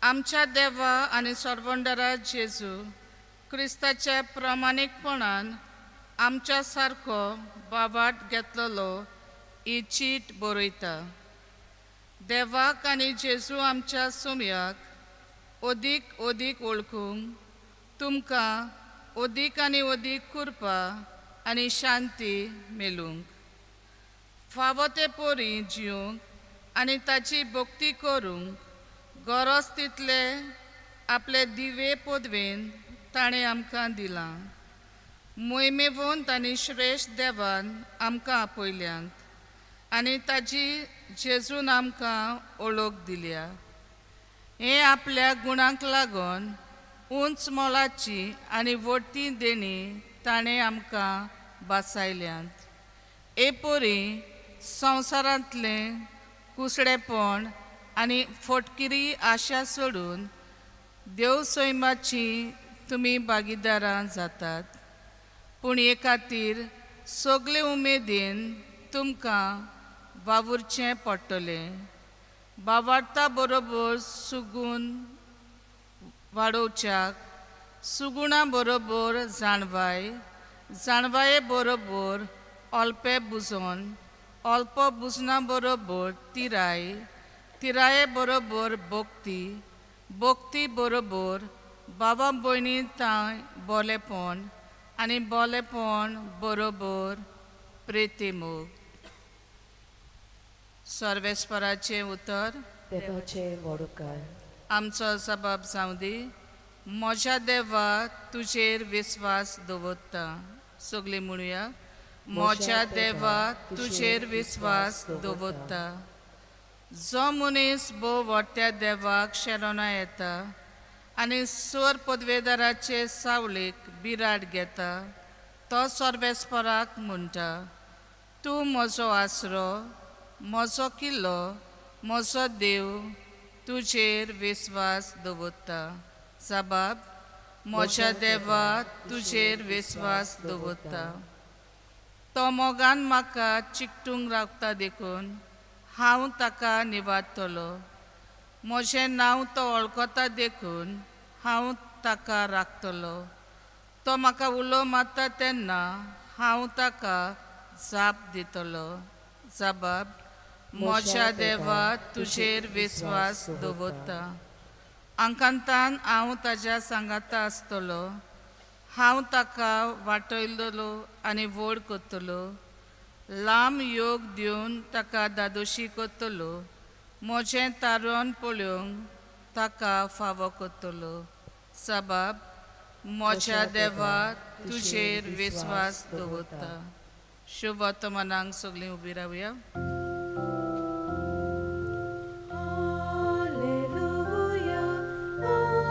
आमच्या देवा आनी सर्वंडरा जेजू क्रिस्ताच्या प्रामाणीकपणान आमच्या सारको बावाट घेतलेलो ही चीट बरयता. देवाक आनी जेजू आमच्या सोमयाक अदीक अदीक वळखूंक तुमकां अदीक आनी अदीक कृपा आनी शांती मेळूंक, फावो ते परी जिवंक आनी ताची भक्ती करूंक गरज तितले आपले दिवे पदवेन ताणें आमकां दिलां. मोहिमेवंत आनी श्रेश्ठ देवान आमकां आपयल्यांत आनी ताजी जेजून आमकां वळख दिल्या. हें आपल्या गुणांक लागून उंच मोलाची आनी व्हडटी देणी ताणें आमकां बासायल्यांत. हे परी संवसारांतलें कुसडेपण आनी फटकिरी आशा सोडून देव सैमाची तुमी भागीदारां जातात. पूण हे खातीर सगळे उमेदीन तुमकां वावुरचें पडटलें. बावार्ता बरोबर सुगून वाडोवच्याक, सुगुणा बरोबर जाणवाय, जाणवाये बरोबर अल्पे बुजोन, अल्प बुजना बरोबर तिराय, तिराये बरोबर भक्ती, भक्ती बरोबर बाबा भयणी तांय बोलेपण आनी बोलेपण बरोबर प्रेतीमोग. सर्वेस्पराचें उतर. देवाचे वडुकार. आमचो जबाब जावं दी. म्हज्या देवा, तुजेर विस्वास दवरता. सगळीं म्हणुया, म्हज्या देवा, तुजेर विस्वास दवरता. जो मनीस भोव व्हडट्या देवाक शरणा येता आनी सोर पदवेदाराचे सावळेक बिराड घेता, तो सर्वेस्पराक म्हणटा, तूं म्हजो आसरो, म्हजो किल्लो, म्हजो देव, तुजेर विस्वास दवरता. जबाब, म्हज्या देवा, तुजेर विस्वास दवरता. तो मोगान म्हाका चिकटूंक रावता देखून हांव ताका निवारतलो. म्हजें नांव तो वळखता देखून हांव ताका राखतलो. तो म्हाका उलो मारता तेन्ना हांव ताका जाप दितलो. जबाब, म्हज्या देवा, तुजेर विस्वास दवरता. आंकांतान हांव ताज्या सांगाता आसतलो. हांव ताका वाटयतलो आनी व्हड करतलो. लांब योग दिवन ताका दादोशी करतलो. म्हजें तारण पळोवंक ताका फावो करतलो. सबाब, म्हज्या देवा, तुजेर विस्वास दवरता. शुभ वर्तमानाक सगळीं उबी रावया. Alleluia, Alleluia,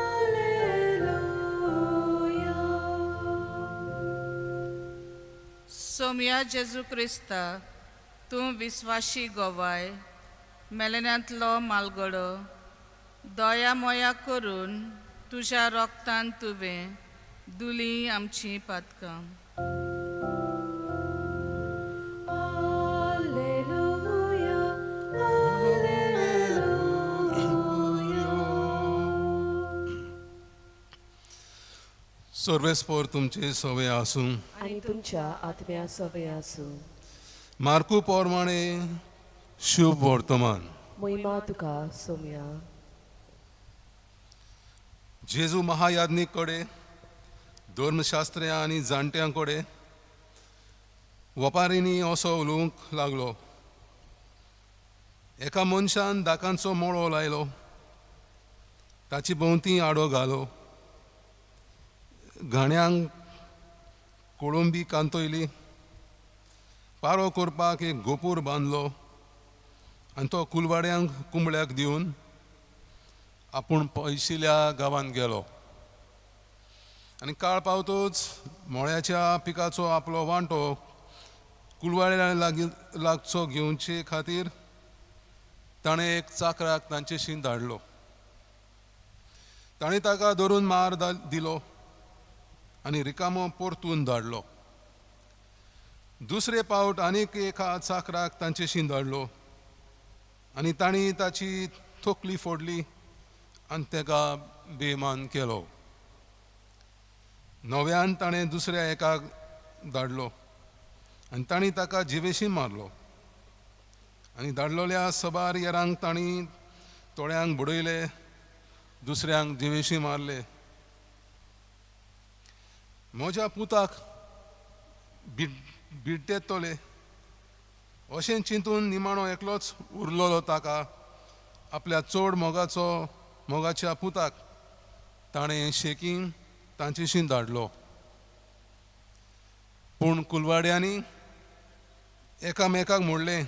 Alleluia, Alleluia. Somya जेजू क्रिस्ता, तूं विस्वाशी गोवाय, मेलेन्यांतलो मालगडो, दया मोया करून तुज्या रोगतान तुवें दुली आमची पातकां. Alleluia, Alleluia. सर्वेस्पोर तुमचे सवे आसूं. आनी तुमच्या आत्म्या सवे आसूं. मार्कू पोरमाणे शुभ वर्तमान. मोहिमा तुका सोम्या. जेजू महायाज्ञिक कडेन, धर्मशास्त्र्यां आनी जाणट्यां कडेन वपारींनी असो उलोवंक लागलो. एका मनशान दाकांचो मोळो लायलो, ताची भोंवती आडो घालो, घाण्यांक कोळंबी कांतयली, पारो करपाक एक गोपूर बांदलो आनी तो कुलवाड्यांक कुंबळ्याक दिवन आपूण पयशिल्या गांवांत गेलो. आनी काळ पावतूच मोळ्याच्या पिकाचो आपलो वांटो कुलवाड्या लागीं लागचो घेवचे खातीर ताणें एक चाकराक तांचेशी धाडलो. ताणें ताका धरून मार दिलो आनी रिकामो परतून धाडलो. दुसरे पावट आनीक एका चाकराक तांचेशी धाडलो आनी तांणी ताची तकली फोडली आनी ताका बेमान केलो. नव्यान ताणें दुसऱ्या एकाक धाडलो आनी तांणी ताका जिवेशी मारलो. आनी धाडलेल्या सबार येरांक तांणी थोड्यांक बुडयले, दुसऱ्यांक जिवेशी मारले. म्हज्या पुताक बिडटेतले अशें चिंतून निमाणो एकलोच उरलेलो ताका, आपल्या चड मोगाचो मोगाच्या पुताक ताणें शेकीन तांचेशी धाडलो. पूण कुलवाड्यांनी एकामेकाक म्हणलें,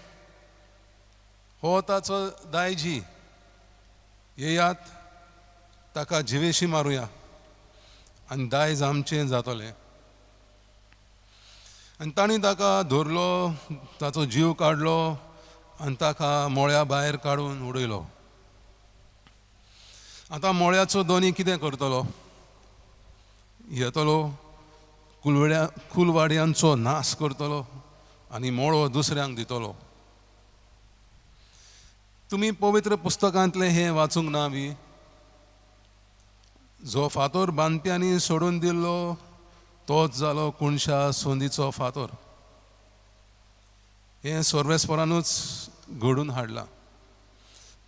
हो ताचो दायजी, येयात ताका जिवेशी मारुया आनी दायज आमचें जातलें. आनी तांणी ताका धरलो, ताचो जीव काडलो आनी ताका मोळ्या भायर काडून उडयलो. आतां मोळ्याचो दोनी कितें करतलो? येतलो, कुलवाड्यांचो नाश करतलो आनी मोळो दुसऱ्यांक दितलो. तुमी पवित्र पुस्तकांतलें हें वाचूंक ना बी? जो फातोर बांदप्यांनी सोडून दिल्लो तोच जालो कोणशा सोंदीचो फातोर. हें सर्वेस्परानूच घडून हाडलां.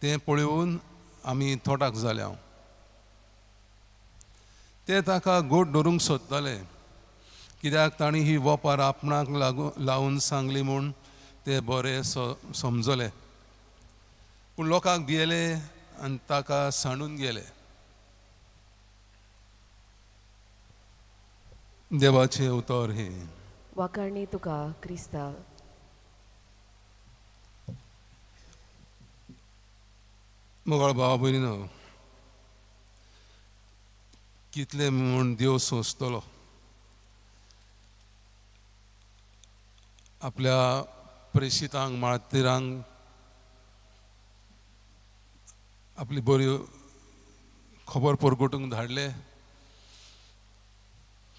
तें पळोवन आमी थोटाक जाल्या. ते ताका गोड धरूंक सोदताले, कित्याक तांणी ही वोपार आपणाक लागू लावन सांगली म्हूण ते बरे समजले. पूण लोकांक भियेले आनी ताका सांडून गेले. देवाचें उतर हें. वाखाणी तुका क्रिस्ता. मोगाळ भावा भयणीनो, कितले म्हूण देव सोंसतलो आपल्या प्रेशितांक, मार्तिरांक आपली बरी खबर परगटूंक धाडले,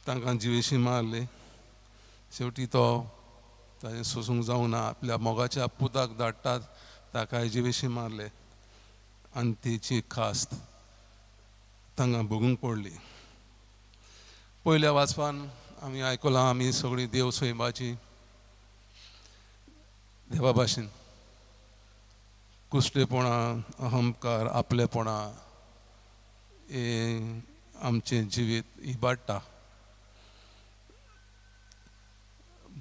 तांकां जिवेशी मारले. शेवटी तो ताजें सोंसूंक जावंक ना, आपल्या मोगाच्या पुताक धाडटात, ताकाय जिवेशी मारले आनी तेची खास्त तांकां भोगूंक पडली. पयल्या वाचपान आमी आयकलां, आमी सगळीं देव सैमाची देवा भाशेन कुश्टेपणां, अहंकार, आपलेपणां हें आमचें जिवीत इबाडटा.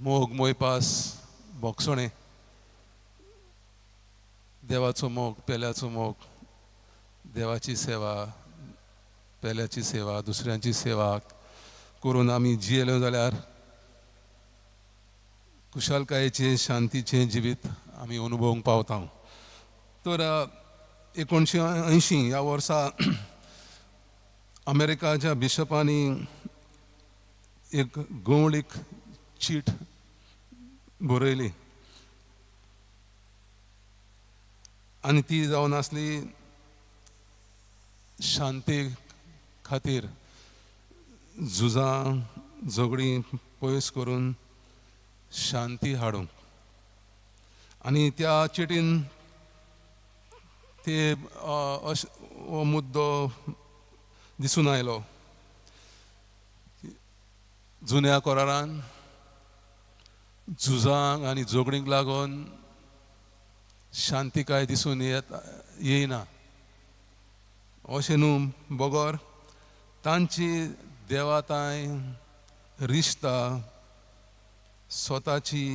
मोग मोयपास भोगसणें, देवाचो मोग, पेल्याचो मोग, देवाची सेवा, पेल्याची सेवा, दुसऱ्यांची सेवा करून आमी जियेलो जाल्यार खुशालकायेचें, शांतीचें जिवीत आमी अनुभवूंक पावता. तर 1980 ह्या वर्सा अमेरिकाच्या बिशपांनी एक गवळीक चीट बरयली आनी ती जावन आसली शांती खातीर झुजां झगडीं पयस करून शांती हाडूंक. आनी त्या चिटीन ते हो मुद्दो दिसून आयलो. जुन्या करारान झुजांक आनी झगडींक लागून शांतिकाय दिसून येयना, अशें न्हू बगर तांची देवाताय रिश्ता स्वताची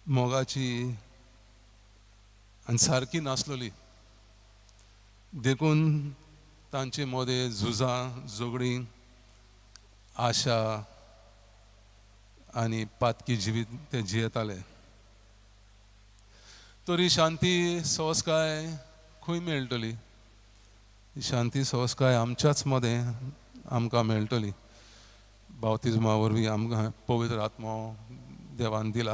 मोगाची आनी सारकी नासलोली, देखून तांचे मदें झुजां, झगडीं, आशा आनी पातकी जिवीत ते जियेताले. तरी शांती सवसकाय खंय मेळटली? शांती सवसकाय आमच्याच मदें आमकां मेळटली. बावतिज्मा वरवीं आमकां पवित्र आत्मो देवान दिला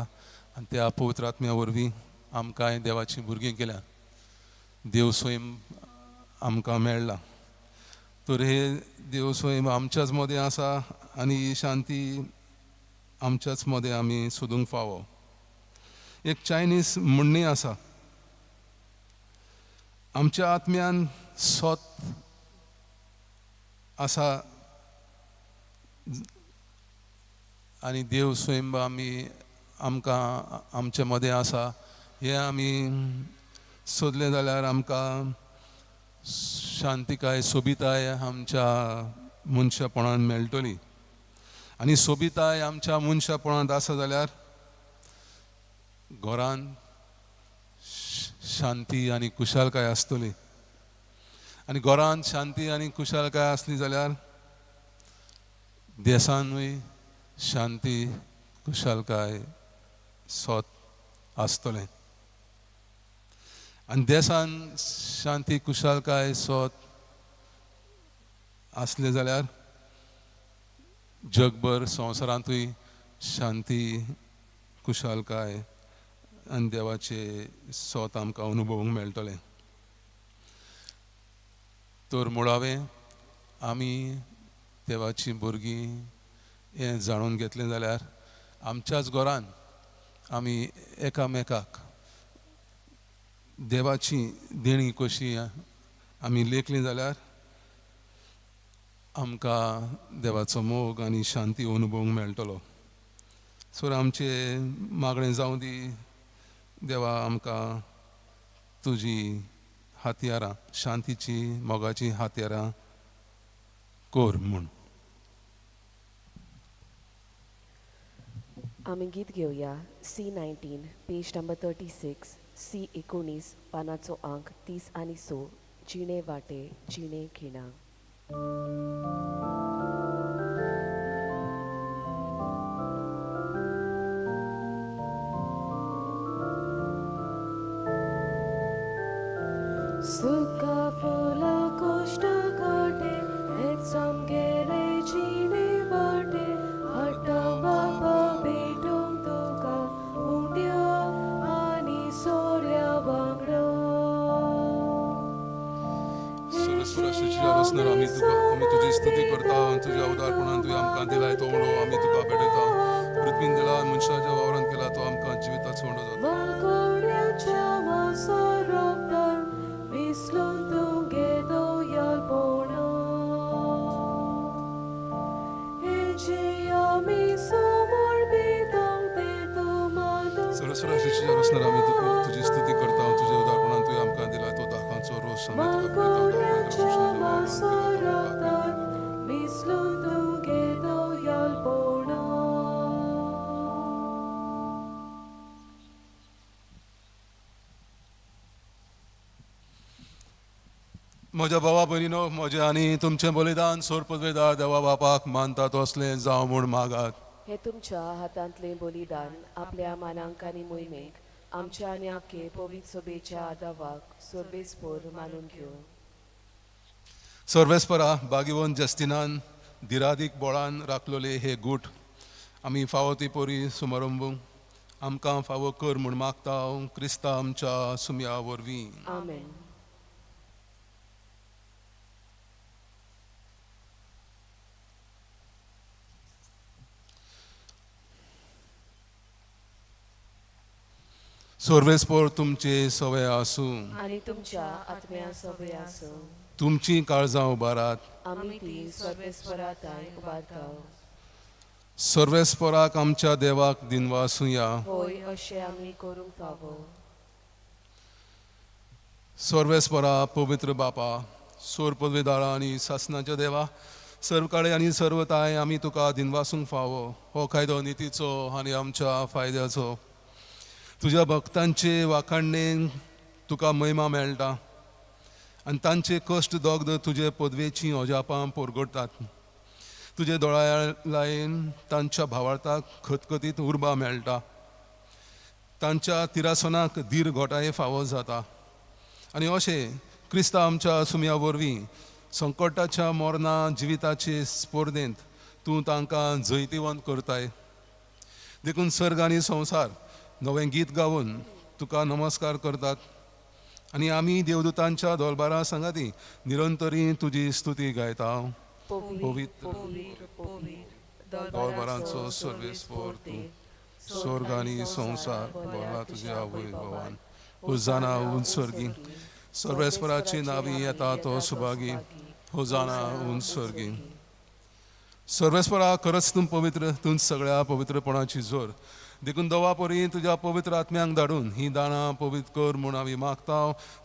आनी त्या पवित्र आत्म्या वरवीं आमकांय देवाचीं भुरगीं केल्या, देव स्वयं आमकां मेळ्ळा. तर हे देव स्वयं आमच्याच मदें आसा आनी ही शांती आमच्याच मदें आमी सोदूंक फावो. एक चायनीज म्हणणी आसा, आमच्या आत्म्यान सोत आसा आनी देव स्वयं आमी आमकां आमचे मदें आसा हें आमी सोदलें जाल्यार आमकां शांतिकाय, सोबिताय आमच्या मनशापणान मेळटली. आनी सोबिताय आमच्या मनशापणांत आसा जाल्यार घरान शांती आनी खुशालकाय आसतली. आनी घरान शांती आनी खुशालकाय आसली जाल्यार देशानूय शांती, खुशालकाय, सोत आसतलें. आनी देशान शांती, खुशालकाय, सोत आसलें जाल्यार जगभर संवसारांतूय शांती, खुशालकाय आनी देवाचे सोत आमकां अनुभवूंक मेळटलें. तर मुळावें आमी देवाचीं भुरगीं हें जाणून घेतलें जाल्यार आमच्याच घरान आमी एकामेकाक देवाची देणी कशी आमी लेखली जाल्यार आमकां देवाचो मोग आनी शांती अनुभवूंक मेळटलो. सो आमचें मागणें जावं दी, देवा आमकां तुजी हातयारां, शांतीची मोगाची हातयारां कर म्हूण. आमी गीत घेवया C 19 page number 36, C 19 पानाचो आंक 36, जिणे वाटे जिणे खिणा. सुका फुला कोश्ट काटे हेच सामकेले जिणे वाटे हाडटा बाबा भेटूंक तुका उंड्या आनी सोऱ्या वांगडा. सरस्वराच्या रसनर आमी तुका, आमी तुजी स्तुती करता आनी तुज्या उदारपणान तुवें आमकां दिलाय तो उंडो आमी तुका भेटयता. पृथ्वीन दिला, मनशाच्या वावरान केला तो आमकां जिविताचो उंडो जाता. माकोड्याच्या मासो रोगतान मिसलून तुगे दोयालपणा हे जे आमी समोर पितांव तें तूं मानून. सरस्वराच्या रसनर आमी तुका तुजी स्तुती करता, तुज्या उदारपणान तुवें आमकां दिला तो दाखांचो रोस आमी तुका भेटयता. माकोड्याच्या मासो रोगतान मिसलून तुगे दोयालपणा. म्हज्या भावा भयणीनो, म्हजें आनी तुमचें बलिदान सोर पदवेदार देवा बापाक मानता तसलें जावं म्हूण मागात. हे तुमच्या हातांतलें बलिदान आपल्या मानांक आनी मोहिमेक आमच्या आनी आखे पवित्र सभेच्या आदावाक सर्वेस्पोर मानून घेवं. सर्वेस्परा, बागिवन जस्टिनान दिरादीक बोळान राखलोले हे गूट आमी फावो ती पोरी सुमरंबूंक आमकां फावो कर म्हूण मागता हांव क्रिस्ता आमच्या सुमया वरवीं. आमेन. सर्वेस्पोर तुमचे सवय आसूं. आनी तुमच्या आत्म्या सवय आसूं. तुमची काळजां उबारात. आमी ती सर्वेस्परा ताय उबारता. सर्वेस्पराक आमच्या देवाक दिनवासुया. होय, अशें आमी करूंक फावो. सर्वेस्परा, पवित्र बापा, सोर पदवेदारा आनी सासनाच्या देवा, सर्व काळे आनी सर्व ताय आमी तुका दिनवासूंक फावो. हो कायदो नितीचो आनी आमच्या फायद्याचो. तुज्या भक्तांचे वाखाणणेन तुका महिमा मेळटा आनी तांचे कश्ट दोग्ध तुजे पदवेचीं अजापां परगटतात. तुजे दोळ्या लायन तांच्या भावार्थाक खतखतीत उर्बा मेळटा. तांच्या तिरासनाक धीर घोटाये फावो जाता. आनी अशें क्रिस्ता आमच्या सुमया वरवीं संकटाच्या मरणा जिविताचे स्पर्धेंत तूं तांकां जैतिवंत करताय. देखून सर्ग आनी संवसार नवें गीत गावन तुका नमस्कार करतात आनी आमी देवदूतांच्या दोलबारा सांगाती निरंतरी तुजी स्तुती गायता. पवित्र, पवित्र, पवित्र, दोलबारांचो सर्वेस्पोर तूं, स्वर्ग आनी संवसार भरला तुज्या आवय भवान. होजाना उंच स्वर्गी, सर्वेस्पराची नावी येता तो सुभागी. होजाना उंच स्वर्गी. सर्वेस्परा, खरंच तूं पवित्र, तूं सगळ्या पवित्रपणाची जोर. देखून दवा परी तुज्या पवित्र आत्म्यांक धाडून ही दाणां पवित्र कर म्हूण आमी मागता,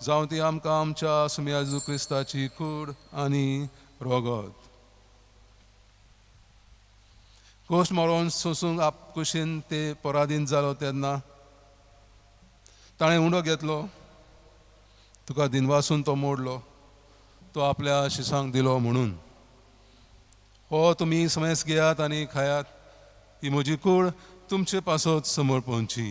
जावं ती आमकां आमच्या सुमया जेजू क्रिस्ताची कूड आनी रोगत. कोश मरोन सोसूंक आपकुशीन ते पराधीन जालो तेन्ना ताणें उंडो घेतलो, तुका दिनवासून तो मोडलो, तो आपल्या शिसांक दिलो म्हणून, हो तुमी समेस घेयात आनी खायात, ही म्हजी कूड तुमचे पासत समर्पणची.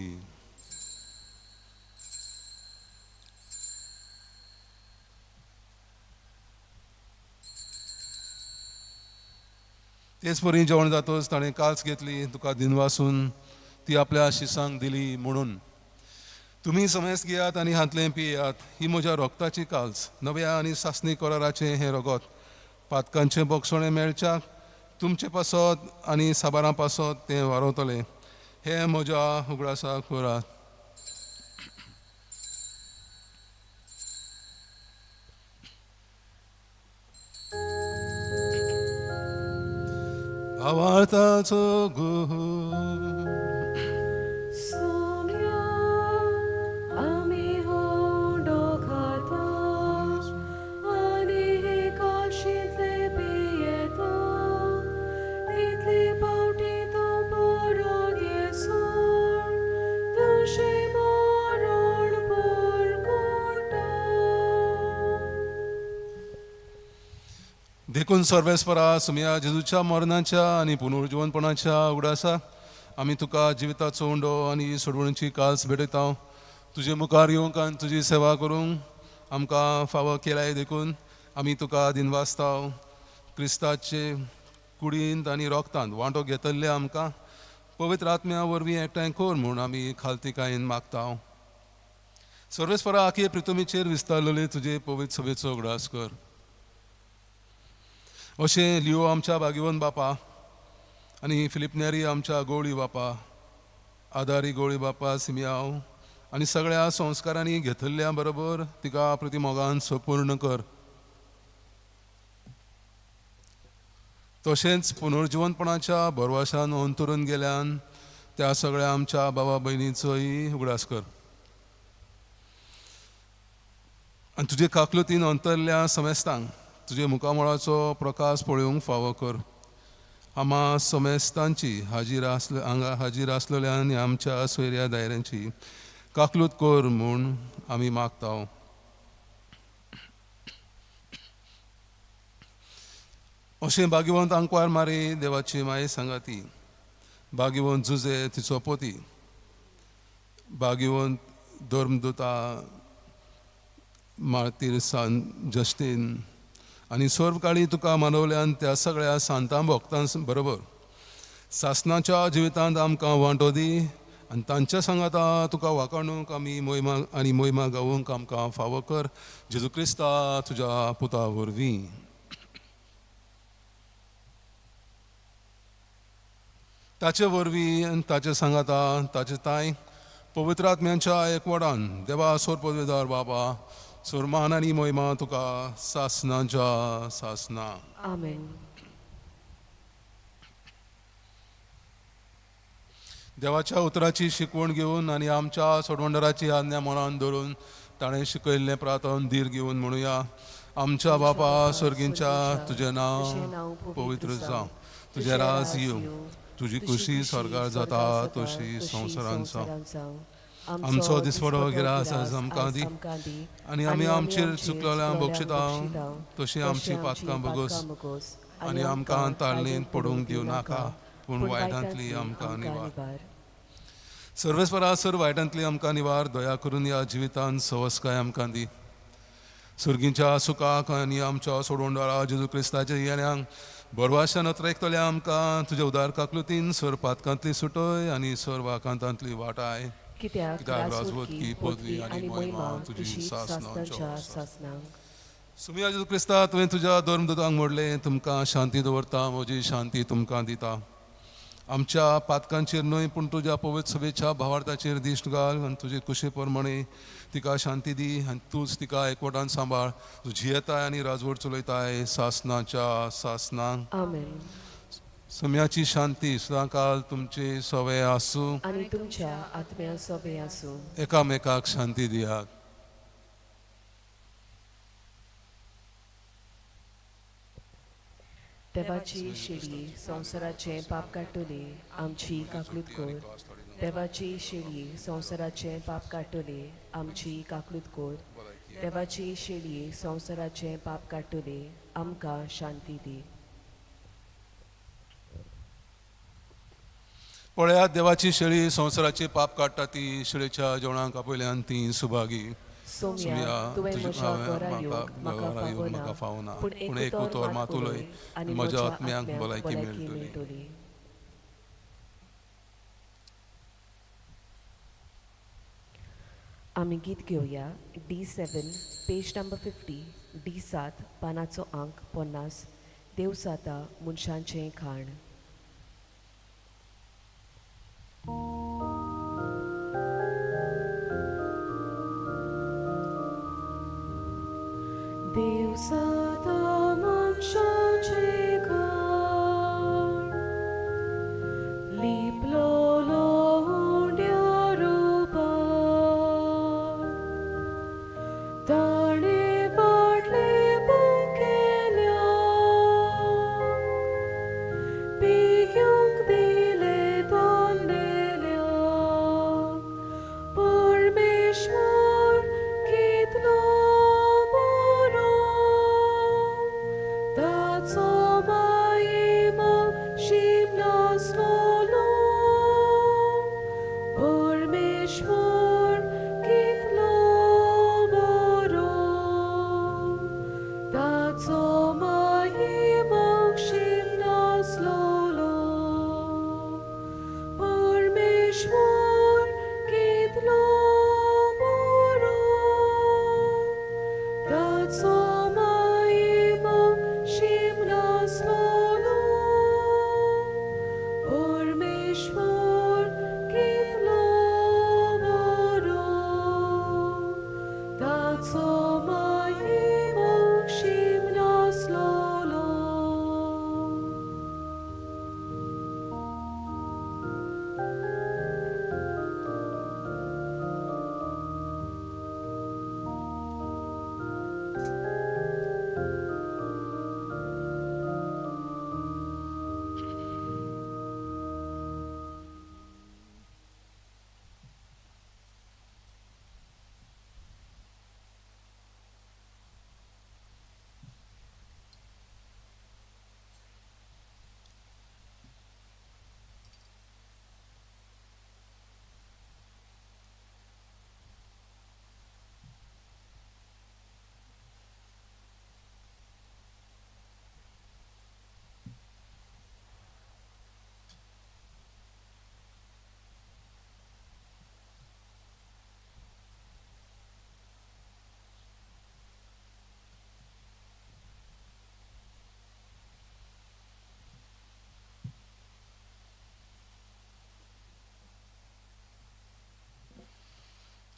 तेच परी जेवण जातच ताणें काल्स घेतली, तुका दिनवासून ती आपल्या शिसांक दिली म्हणून, तुमी समेस घेयात आनी हांतलें पियात, ही म्हज्या रोगताची काल्स, नव्या आनी सासणी कराराचें हें रोगत. पातकांचें बोगसणें मेळच्याक तुमचे पासत आनी साबारां पासत तें वारवतलें. हें म्हज्या उगडासाक करात. भावार्थाचो गुह. सोम्या आमी होंडो देखून सर्वेस्परा सुमया जेजूच्या मरणाच्या आनी पुनर्जिवनपणाच्या उगडासा आमी तुका जिविताचो उंडो आनी सोडवणीची कास भेटयता. तुजे मुखार येवंक आनी तुजी सेवा करूंक आमकां फावो केलाय देखून आमी तुका दिनवासता. क्रिस्ताचे कुडींत आनी रोगतांत वांटो घेतल्ले आमकां पवित्र आत्म्या वरवीं एकठांय कर म्हूण आमी खालतीकायेन मागता. सर्वेस्परा आखी प्रितुमीचेर विस्तारलेले तुजे पवित्र सभेचो उगडास कर. अशें लिओ आमच्या भाग्यवंत बापा आनी फिलीप नेरी आमच्या गोळी बापा, आदारी गोळी बापा सिमियाव आनी सगळ्या संस्कारांनी घेतल्ल्या बरोबर तिका प्रतिमोगान संपूर्ण कर. तशेंच पुनर्जिवनपणाच्या भरवशान अंतरून गेल्यान त्या सगळ्या आमच्या बाबा भयणीचोय उगडास कर आनी तुजे काकलुतीन अंतरल्या समेस्तांक तुजे मुखामळाचो प्रकाश पळोवंक फावो कर. आमा समेस्तांची हाजीर आसले हांगा हाजीर आसलेल्या आनी आमच्या सोयऱ्या दायऱ्यांची काकलूत कर म्हूण आमी मागता. अशें भाग्यवंत आंकवार मारी देवाची माये सांगाती, भाग्यवंत जुजे तिचो पोती, भाग्यवंत धर्मदुता मार्तीर सान जस्टीन आनी सर्व काळी तुका मानवल्यान त्या सगळ्या सांतां भक्तां बरोबर सासनाच्या जिवितांत आमकां वांटो दी आनी तांच्या सांगाता तुका वाखाणूंक आमी मोहिमा आनी मोहिमा गावोवंक आमकां फावो कर. जेजू क्रिस्ता तुज्या पुता वरवीं. ताचे वरवीं आनी ताचे सांगाता ताचे तांय पवित्र आत्म्यांच्या एकवटान देवा सोर पदवेदार बाबा सोरमान आनी मोहिमा तुका सासनाच्या सासना. आमेन. देवाच्या उतराची शिकवण घेवन आनी आमच्या सोडवणदाराची आज्ञा मनान धरून ताणें शिकयल्लें प्रार्थन धीर घेवन म्हणुया. आमच्या बापा सर्गींच्या तुजें नांव पवित्र जावं, तुजें राज येवं, तुजी खुशी स्वर्गार जाता तशी संवसारांत जावं. आमचो दिसवडो गिरास आज आमकां दी आनी आमी आमचेर चुकलेल्यांक बक्षिता तशी आमची पातकां भोगोस आनी आमकां ताळणेंत पडूंक दिवं नाका पूण वायटांतली आमकां निवार. सर्वेस्परा सर वायटांतली आमकां निवार, दया करून ह्या जिवितांत सवस्काय आमकां दी. सुर्गींच्या सुखाक आनी आमच्या सोडवणदारा जेजू क्रिस्ताच्या येण्यांक बरवाशान अत्रेकतल्या आमकां तुज्या उदार काकलुतीन सर पातकांतली सुटय आनी सर वाकांतांतली वाटाय. कित्याक राजवटकी पदवी आनी महिमा तुजी सासनाच्या सासनाक. सुमिया जेजू क्रिस्ता तुवें तुज्या धर्मदूतांक म्हणलें तुमकां शांती दवरता, म्हजी शांती तुमकां दिता. आमच्या पातकांचेर न्हय पूण तुज्या पवित्र सभेच्या भावार्थाचेर दिश्ट घाल आनी तुजे कुशे प्रमाणे तिका शांती दी आनी तूंच तिका एकवटान सांबाळ. तूं जियेताय आनी राजवट चलयताय सासनाच्या सासनाक. आमेन. सम्याची शांती सदांकाल तुमचे सवे आसूं आनी तुमच्या आत्म्या सवे आसूं. एकामेकाक शांती दियात. देवाची शेळी संवसाराचें पाप काडटली आमची काकलूत कर. देवाची शेळी संवसाराचें पाप काडटली आमची काकलूत कर. देवाची शेळी संवसाराचें पाप काडटली आमकां शांती दी. पळयात देवाची शेळी संवसाराचे पाप काडटा ती शेळीच्या जेवणाक आपयल्यान ती सुभागी. सोम्या तुवें म्हज्या घरा येवंक म्हाका फावना पूण एक उतर मात उलय आनी म्हज्या आत्म्याक भलायकी मेळटली. आमी गीत घेवया D7 page number 50 D7 पानाचो आंक 50 देव साता मनशांचें खाण. देव साता मनशांचें खाण लिपलोलो उंड्या रुपान ताणें वाडलें भुकेल्यांक पियोंक दिलें तोंडेल्यांक. परमेश्वर कितलो बरो ताचो मायमो शिमनासलोलो परमेश्वर कितलो बरो ताचो मायमो शिमनासलोलो.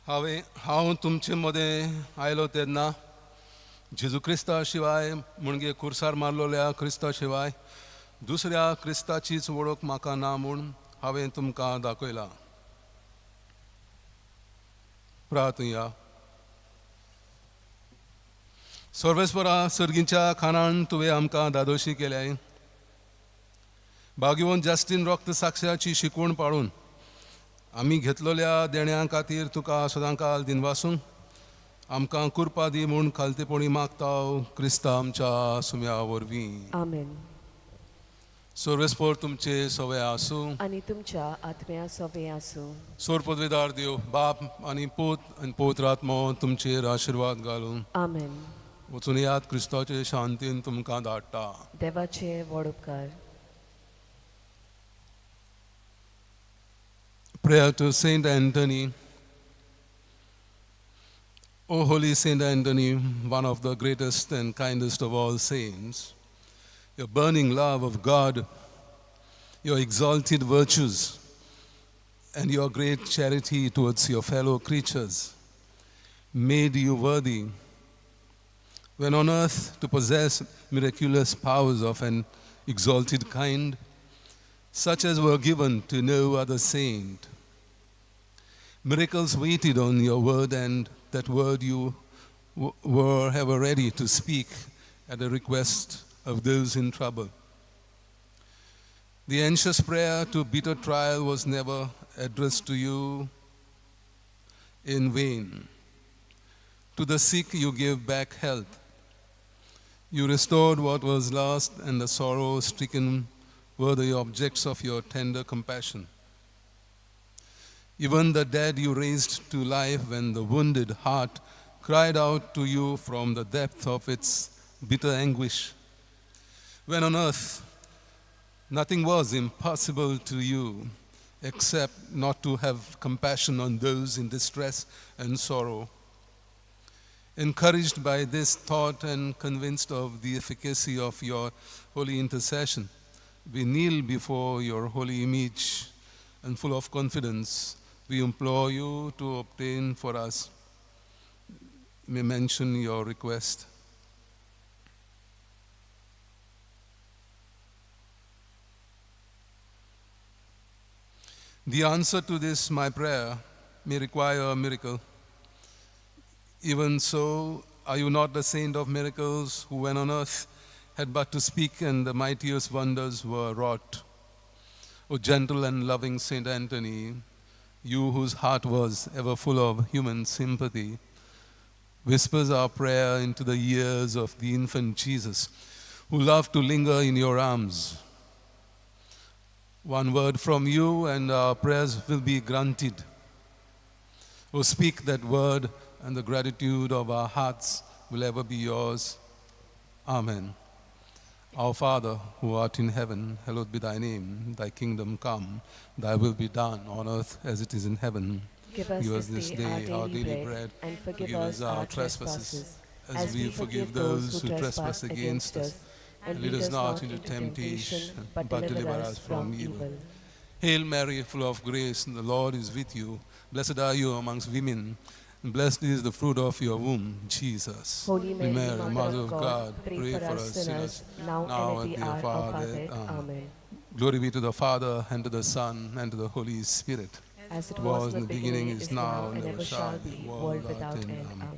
हांवें हांव तुमचे मदें आयलो तेन्ना जेजू क्रिस्ता शिवाय म्हणजे खुर्सार मारलोल्या क्रिस्ता शिवाय दुसऱ्या क्रिस्ताचीच वळख म्हाका ना म्हूण हांवें तुमकां दाखयला. प्रार्थया. सर्वेस्परा सर्गीच्या खाणान तुवें आमकां धादोशी केल्याय. भाग्यवंत जास्तीन रक्त साक्षाची शिकवण पाळून आमी घेतलेल्या देण्या खातीर तुका सदांकाल दिनवासून आमकां कुरपा दी म्हूण खालतेपणी मागता क्रिस्ता आमच्या सुम्या वरवीं. आमेन. सर्वेस्पर तुमचे सवे आसूं आनी तुमच्या आत्म्या सोवे आसूं. सोर पदवेदार देव बाप आनी पूत आनी पवित्र आत्मो तुमचेर आशिर्वाद घालून. आमेन. वचून याद क्रिस्ताचे शांतीन तुमकां धाडटा. देवाचे व्हड उपकार. Prayer to Saint Anthony. O holy Saint Anthony, one of the greatest and kindest of all saints, your burning love of God, your exalted virtues, and your great charity towards your fellow creatures made you worthy when on earth to possess miraculous powers of an exalted kind, such as were given to no other saint. Miracles waited on your word, and that word you were ever ready to speak at the request of those in trouble. The anxious prayer to bitter trial was never addressed to you in vain. To the sick you gave back health. You restored what was lost, and the sorrow-stricken were the objects of your tender compassion. Even the dead you raised to life when the wounded heart cried out to you from the depth of its bitter anguish. When on earth nothing was impossible to you except not to have compassion on those in distress and sorrow. Encouraged by this thought and convinced of the efficacy of your holy intercession, we kneel before your holy image and full of confidence, we implore you to obtain for us. May mention your request. The answer to this, my prayer, may require a miracle. Even so, are you not the saint of miracles who, when on earth, had but to speak and the mightiest wonders were wrought? O gentle and loving Saint Anthony, you whose heart was ever full of human sympathy, whispers our prayer into the ears of the infant Jesus, who loved to linger in your arms. One word from you and our prayers will be granted. O speak that word, and the gratitude of our hearts will ever be yours. Amen. Our Father, who art in heaven, hallowed be thy name. Thy kingdom come, thy will be done on earth as it is in heaven. Give us this day our daily bread, and forgive us our trespasses, as we forgive those who trespass against us. And lead us not into temptation, but deliver us from evil. Hail Mary, full of grace, the Lord is with you. Blessed are you amongst women, and blessed is the fruit of your womb, Jesus. Holy Mary, Mother of God, pray for us sinners, now and at the hour of our death. Amen. Glory be to the Father, and to the Son, and to the Holy Spirit. As it was in the beginning, is now, and ever shall be, world without end. Amen.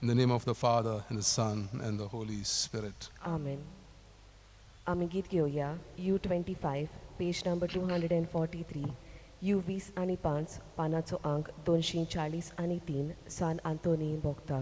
In the name of the Father, and the Son, and the Holy Spirit. Amen. आमी गीत घेवया U25, page number 243, U 25, पानाचो आंक 243, सान Antony बोगता.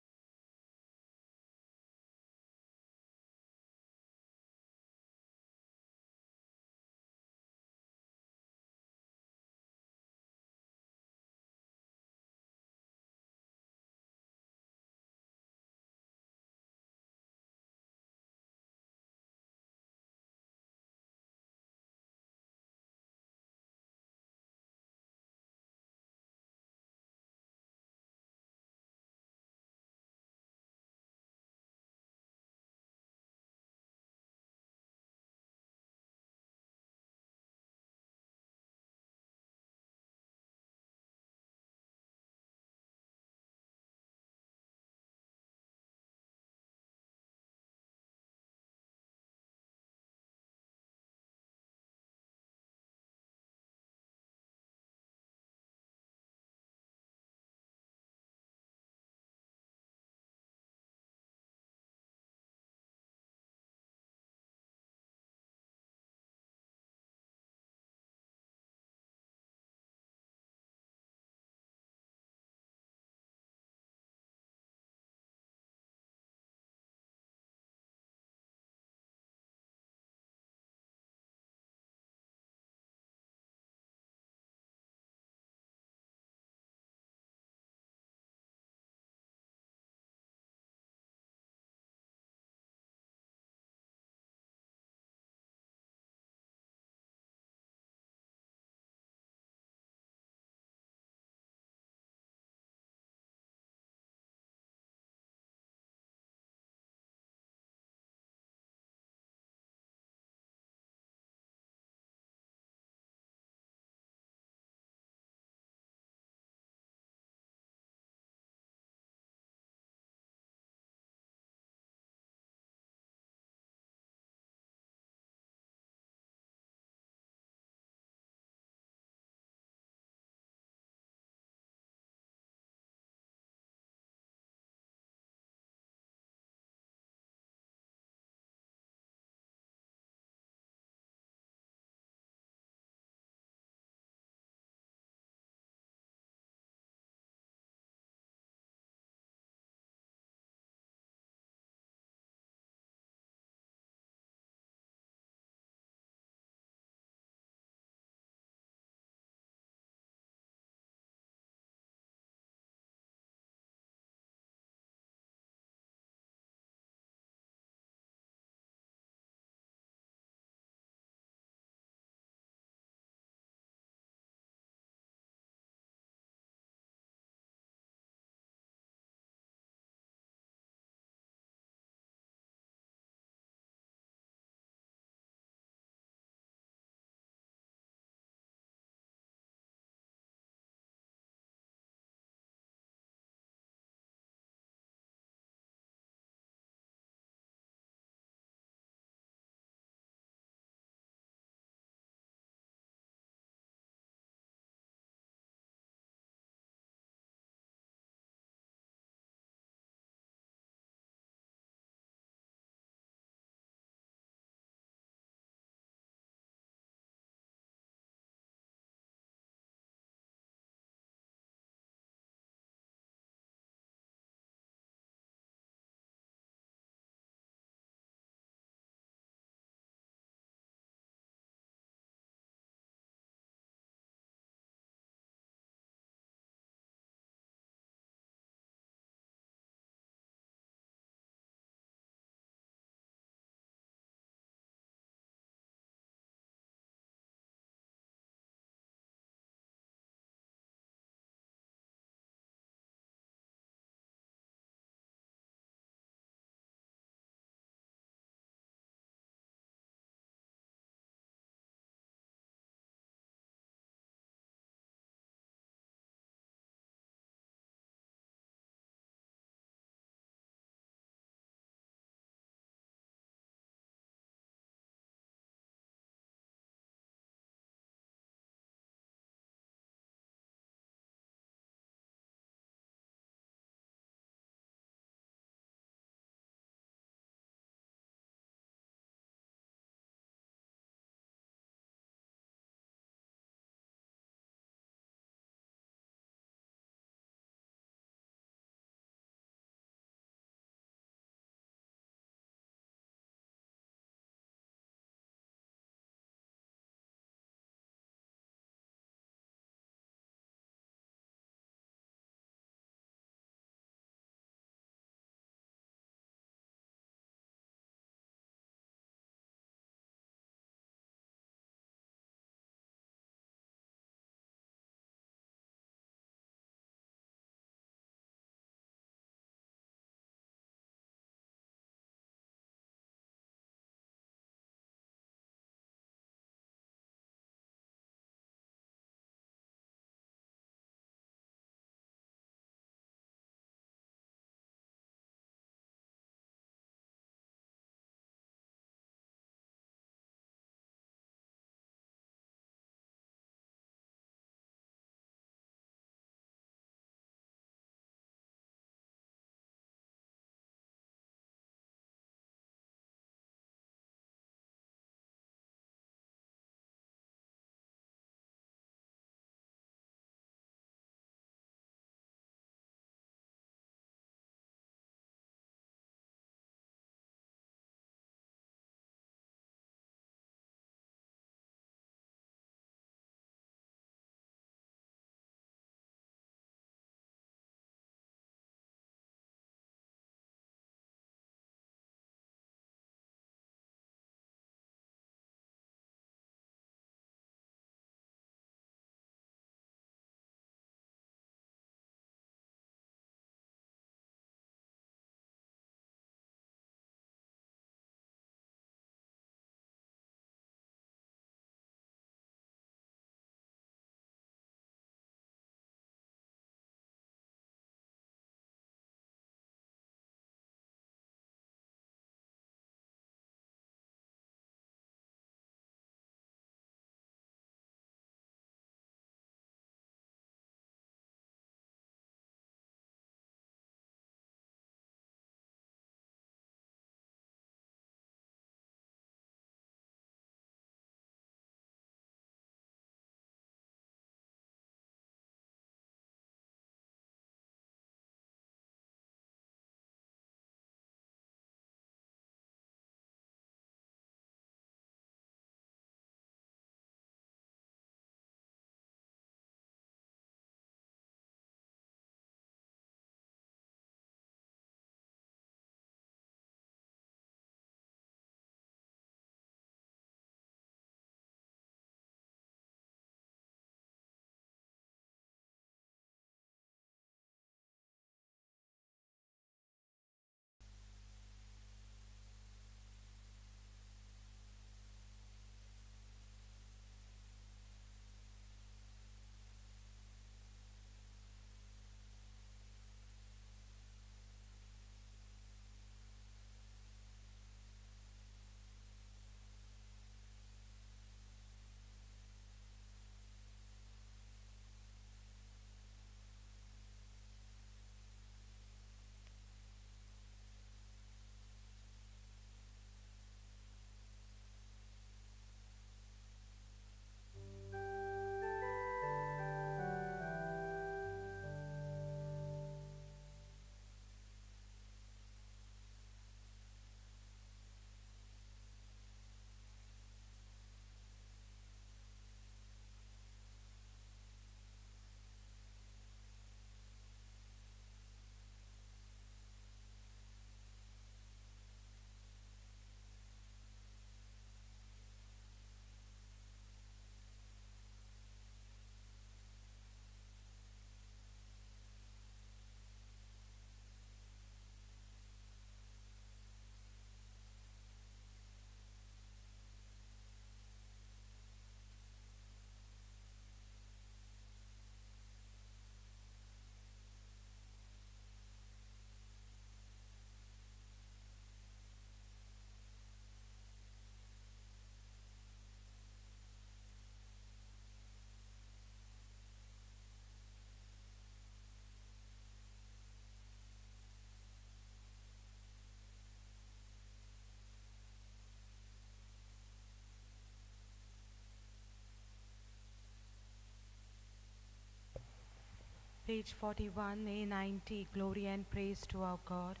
Page 41, A90, Glory and Praise to Our God.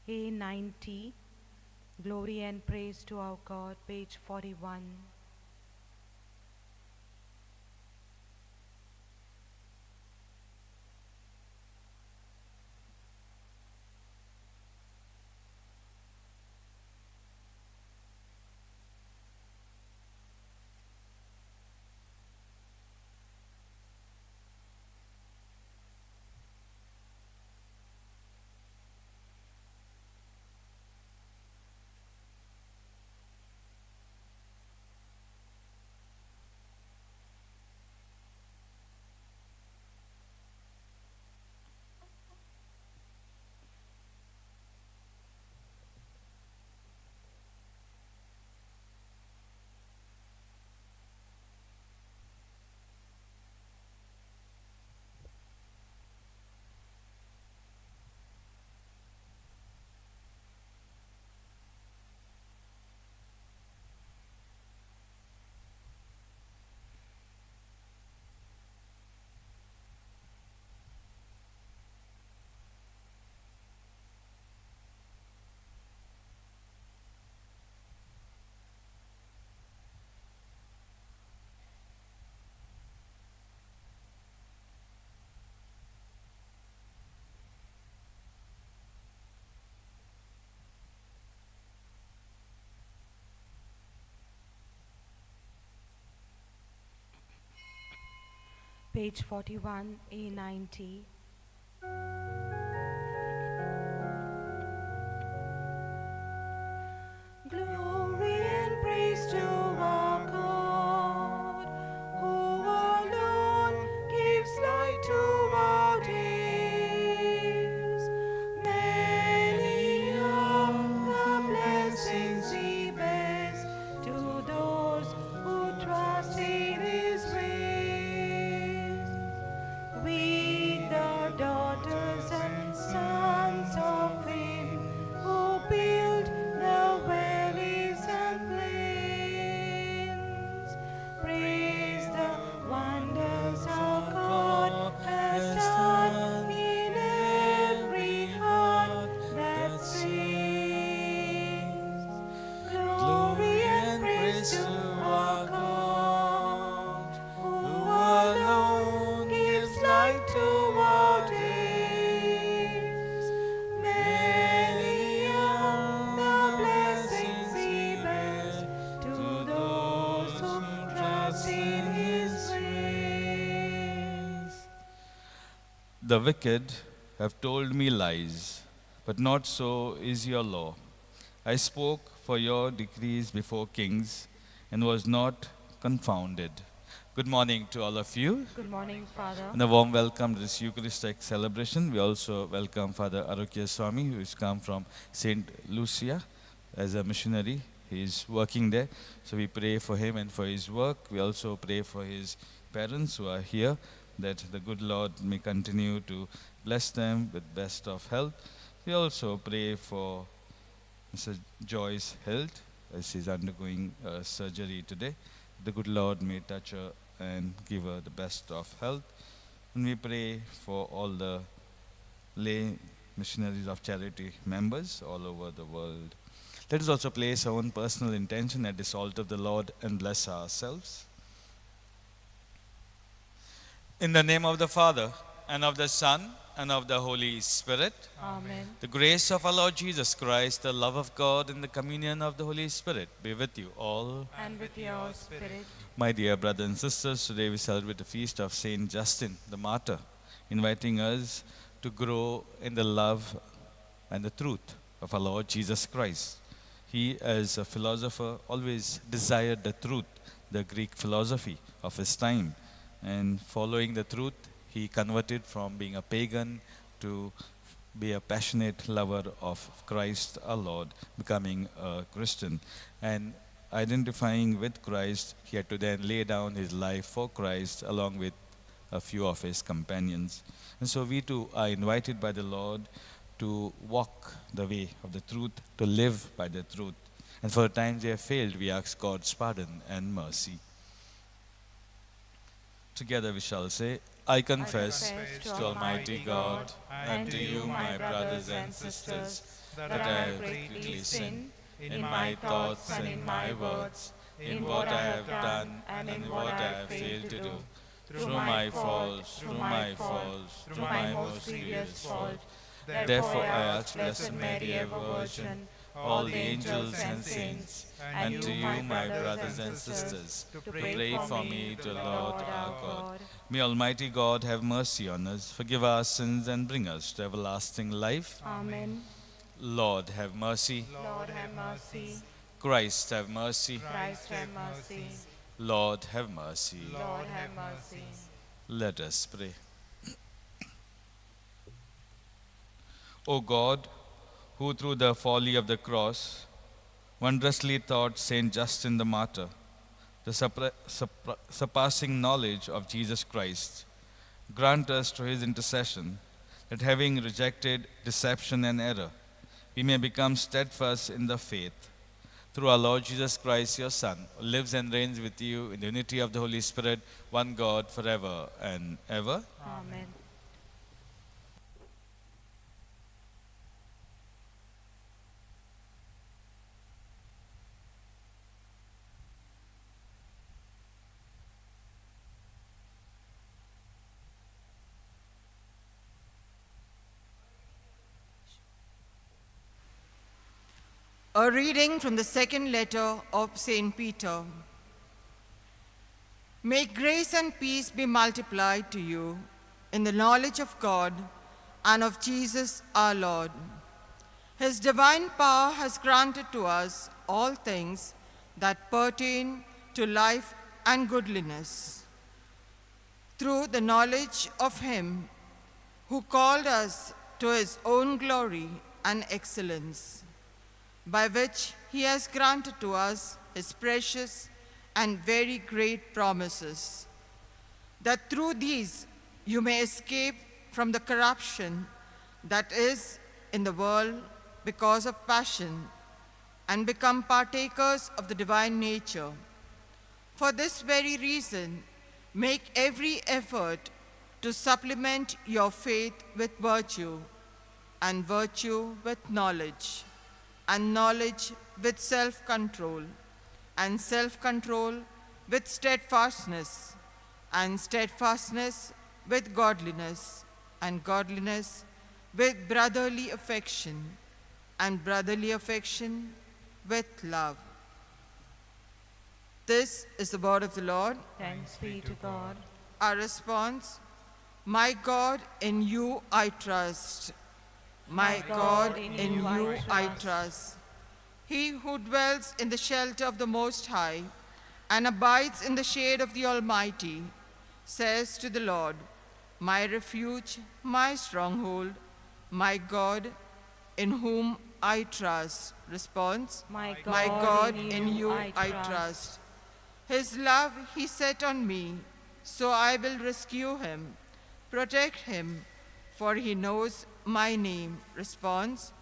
A90, Glory and Praise to Our God, page 41. Page 41, A90. Glory and praise to our God, who alone gives light to our days. Many are the blessings he bears to those who trust in his ways. We, the daughters and sons of him who build the valleys and plains, praise the wonders our God has done in every heart that sings. Glory and praise to our God, who alone gives light to our days. Many are the blessings he bears to those who trust in his ways. The wicked have told me lies, but not so is your law. I spoke for your decrees before kings and was not confounded. Good morning to all of you. Good morning, Father. And a warm welcome to this Eucharistic celebration. We also welcome Father Arokya Swami, who has come from St. Lucia as a missionary. He is working there. So we pray for him and for his work. We also pray for his parents who are here, that the good Lord may continue to bless them with best of health. We also pray for Mr. Joyce Hilt as she's undergoing surgery today. The good Lord may touch her and give her the best of health. And we pray for all the lay missionaries of charity members all over the world. Let us also place our own personal intention at this altar of the Lord and bless ourselves. In the name of the Father, and of the Son, and of the Holy Spirit. Amen. The grace of our Lord Jesus Christ, the love of God, and the communion of the Holy Spirit be with you all. And with your spirit. My dear brothers and sisters, today we celebrate the feast of Saint Justin, the martyr, inviting us to grow in the love and the truth of our Lord Jesus Christ. He, as a philosopher, always desired the truth, the Greek philosophy of his time. And following the truth, he converted from being a pagan to be a passionate lover of Christ our Lord, becoming a Christian. And identifying with Christ, he had to then lay down his life for Christ along with a few of his companions. And so we too are invited by the Lord to walk the way of the truth, to live by the truth. And for the times we have failed, we ask God's pardon and mercy. Together we shall say, I confess to Almighty God and to you, my brothers and sisters, that I have greatly sinned in my thoughts and in my words, in what I have done and in what I have failed to do, through my faults, through my faults, through my most grievous fault. Therefore I ask Blessed Mary, ever Virgin, all the angels and saints, and to you, my brothers and sisters, to pray for me to the Lord our God. May Almighty God have mercy on us, forgive our sins, and bring us to everlasting life. Amen. Lord, have mercy. Lord, have mercy. Christ, have mercy. Christ, have mercy. Lord, have mercy. Lord, have mercy. Let us pray. O God, who through the folly of the cross wondrously taught Saint Justin the Martyr the surpassing knowledge of Jesus Christ, grant us through his intercession that having rejected deception and error, we may become steadfast in the faith. Through our Lord Jesus Christ, your Son, who lives and reigns with you in the unity of the Holy Spirit, one God, forever and ever. Amen. A reading from the second letter of St. Peter. May grace and peace be multiplied to you in the knowledge of God and of Jesus our Lord. His divine power has granted to us all things that pertain to life and godliness, through the knowledge of him who called us to his own glory and excellence, by which he has granted to us his precious and very great promises, that through these you may escape from the corruption that is in the world because of passion, and become partakers of the divine nature. For this very reason, make every effort to supplement your faith with virtue, and virtue with knowledge, and knowledge with self-control, and self-control with steadfastness, and steadfastness with godliness, and godliness with brotherly affection, and brotherly affection with love. This is the word of the Lord. Thanks be to God. Our response: My God, in you I trust. My God, in you I trust. He who dwells in the shelter of the Most High and abides in the shade of the Almighty says to the Lord, my refuge, my stronghold, my God, in whom I trust. Response: My God, in you I trust. His love he set on me, so I will rescue him, protect him, for he knows my name. Response: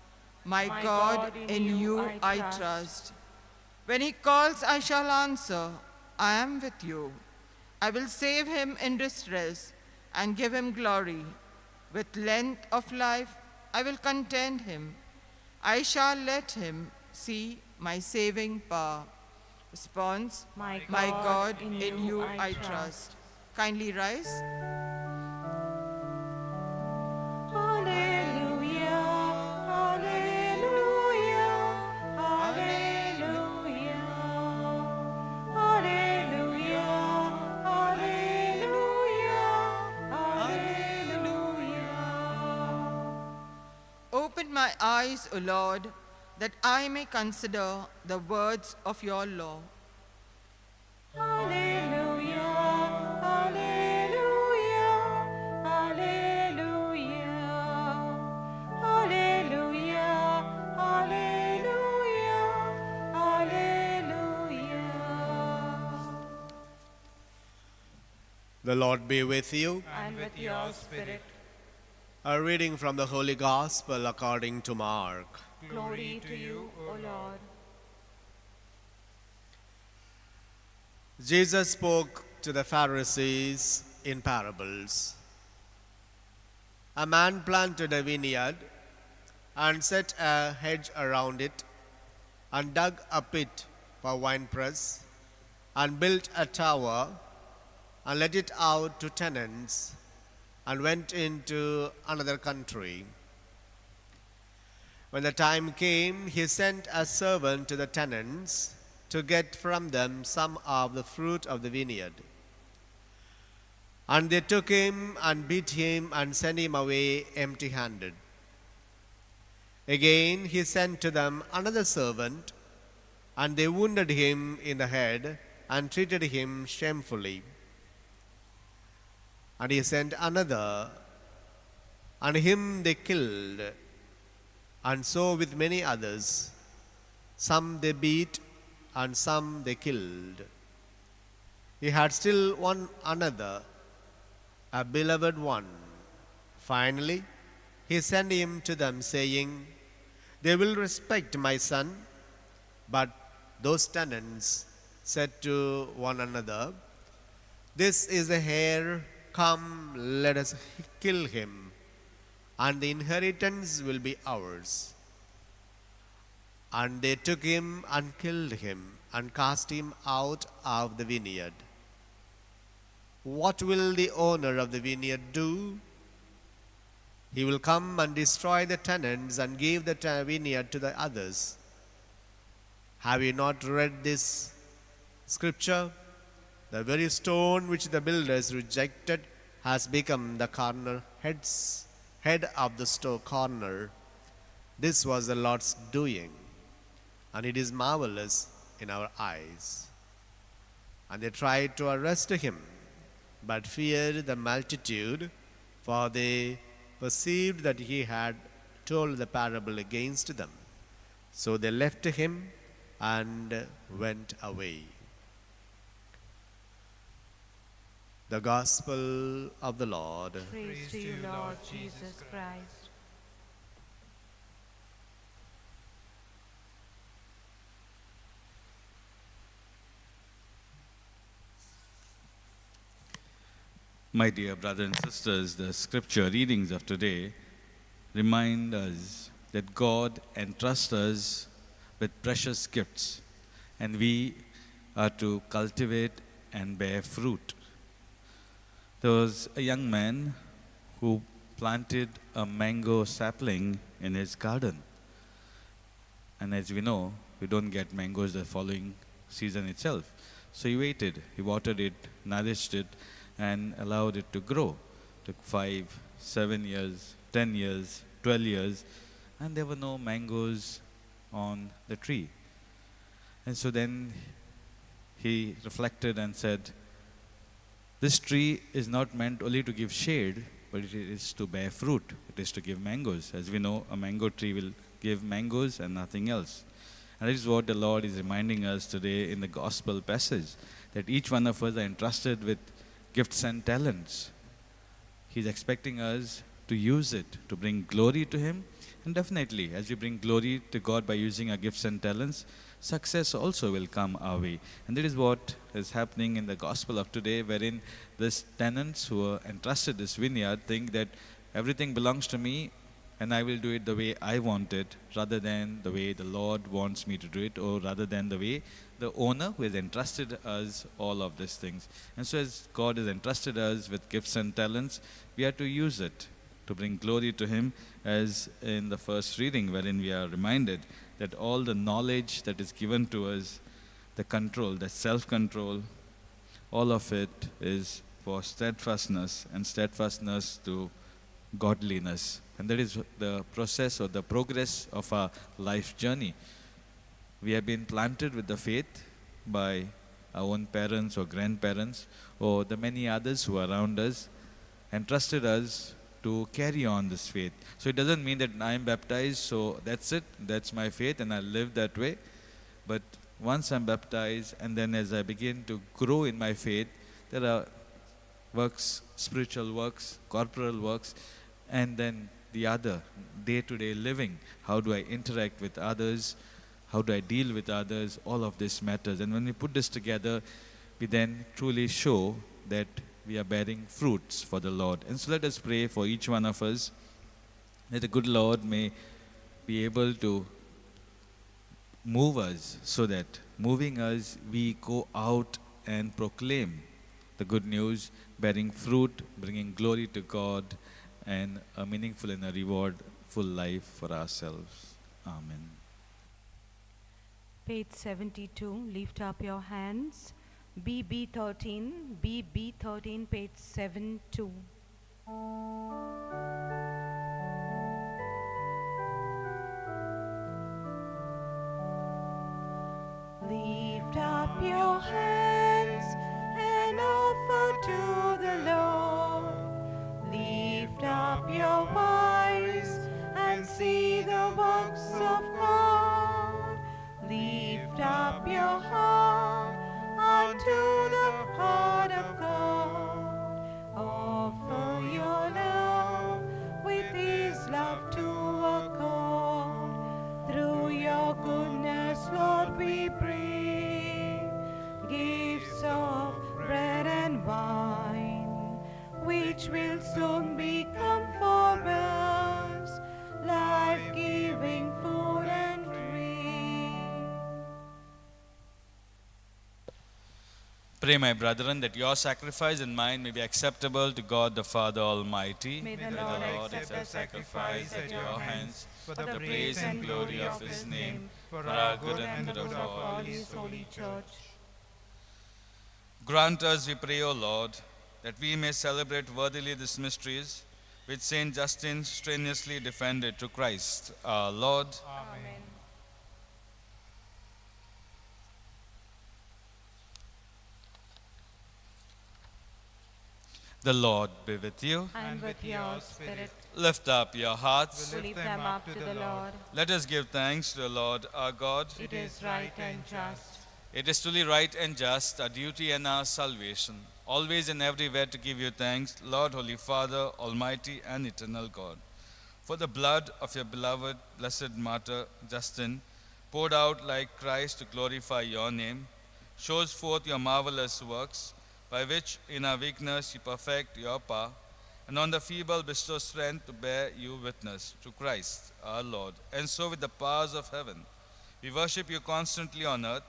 My God, in you I trust. When he calls, I shall answer. I am with you. I will save him in distress and give him glory. With length of life, I will content him. I shall let him see my saving power. Response: My God, in you I trust. Kindly rise. Alleluia, alleluia, alleluia, alleluia, alleluia, alleluia. Open my eyes, O Lord, that I may consider the words of your law. Alleluia, alleluia, alleluia, alleluia, alleluia, alleluia. The Lord be with you. And with your spirit. A reading from the Holy Gospel according to Mark. Glory to you, O Lord. Jesus spoke to the Pharisees in parables. A man planted a vineyard and set a hedge around it, and dug a pit for winepress, and built a tower, and let it out to tenants, and went into another country. When the time came, he sent a servant to the tenants to get from them some of the fruit of the vineyard. And they took him and beat him and sent him away empty handed. Again he sent to them another servant, and they wounded him in the head and treated him shamefully. And he sent another, and him they killed, and so with many others. Some they beat, and some they killed. He had still one another, a beloved one. Finally, he sent him to them, saying, They will respect my son. But those tenants said to one another, This is the heir, come, let us kill him, and the inheritance will be ours. And they took him and killed him and cast him out of the vineyard. What will the owner of the vineyard do? He will come and destroy the tenants and give the vineyard to the others. Have you not read this scripture? The very stone which the builders rejected has become the corner head of the store corner. This was the Lord's doing, and it is marvelous in our eyes. And they tried to arrest him, but feared the multitude, for they perceived that he had told the parable against them. So they left him and went away. The Gospel of the Lord. Praise to you, Lord Jesus Christ. My dear brothers and sisters, the scripture readings of today remind us that God entrusts us with precious gifts, and we are to cultivate and bear fruit. There was a young man who planted a mango sapling in his garden. And as we know, we don't get mangoes the following season itself. So he waited, he watered it, nourished it, and allowed it to grow. Took 5, 7 years, 10 years, 12 years, and there were no mangoes on the tree. And so then he reflected and said, this tree is not meant only to give shade, but it is to bear fruit. It is to give mangoes. As we know, a mango tree will give mangoes and nothing else. And that is what the Lord is reminding us today in the gospel passage, that each one of us are entrusted with gifts and talents. He's expecting us to use it to bring glory to Him. And definitely, as we bring glory to God by using our gifts and talents, success also will come our way. And that is what is happening in the gospel of today, wherein these tenants who are entrusted this vineyard think that everything belongs to me and I will do it the way I want it, rather than the way the Lord wants me to do it, or rather than the way the owner who has entrusted us all of these things. And so as God has entrusted us with gifts and talents, we are to use it to bring glory to Him, as in the first reading, wherein we are reminded that all the knowledge that is given to us, the control, the self-control, all of it is for steadfastness, and steadfastness to godliness. And that is the process or the progress of our life journey. We have been planted with the faith by our own parents or grandparents or the many others who are around us, entrusted us to carry on this faith. So it doesn't mean that I am baptized, so that's it, that's my faith, and I live that way. But once I'm baptized, and then as I begin to grow in my faith, there are works, spiritual works, corporal works, and then the other, day-to-day living. How do I interact with others? How do I deal with others? All of this matters. And when we put this together, we then truly show that we are bearing fruits for the Lord. And so let us pray for each one of us that the good Lord may be able to move us so that moving us, we go out and proclaim the good news, bearing fruit, bringing glory to God, and a meaningful and a rewardful life for ourselves. Amen. Page 72, lift up your hands. BB13, BB13, page 72. Lift up your hands and offer to the Lord. Lift up your eyes and see the works of God. Lift up your heart unto the heart of God. Offer your love with His love to accord. Through your goodness, Lord, we bring gifts of bread and wine, which will soon become for us life-giving food and drink. Pray, my brethren, that your sacrifice and mine may be acceptable to God the Father Almighty. May the Lord accept the sacrifice at your hands for the praise and glory of His name, for our good and the good of all His holy church. Grant us, we pray, O Lord, that we may celebrate worthily these mysteries which Saint Justin strenuously defended to Christ our Lord. Amen. The Lord be with you. And with your spirit. Lift up your hearts. We lift them up to the Lord. Let us give thanks to the Lord our God. It is right and just. It is truly right and just, our duty and our salvation, always and everywhere to give you thanks, Lord, Holy Father, Almighty and Eternal God, for the blood of your beloved, blessed martyr, Justin, poured out like Christ to glorify your name, shows forth your marvelous works, by which in our weakness you perfect your power, and on the feeble bestow strength to bear you witness to Christ our Lord. And so with the powers of heaven, we worship you constantly on earth,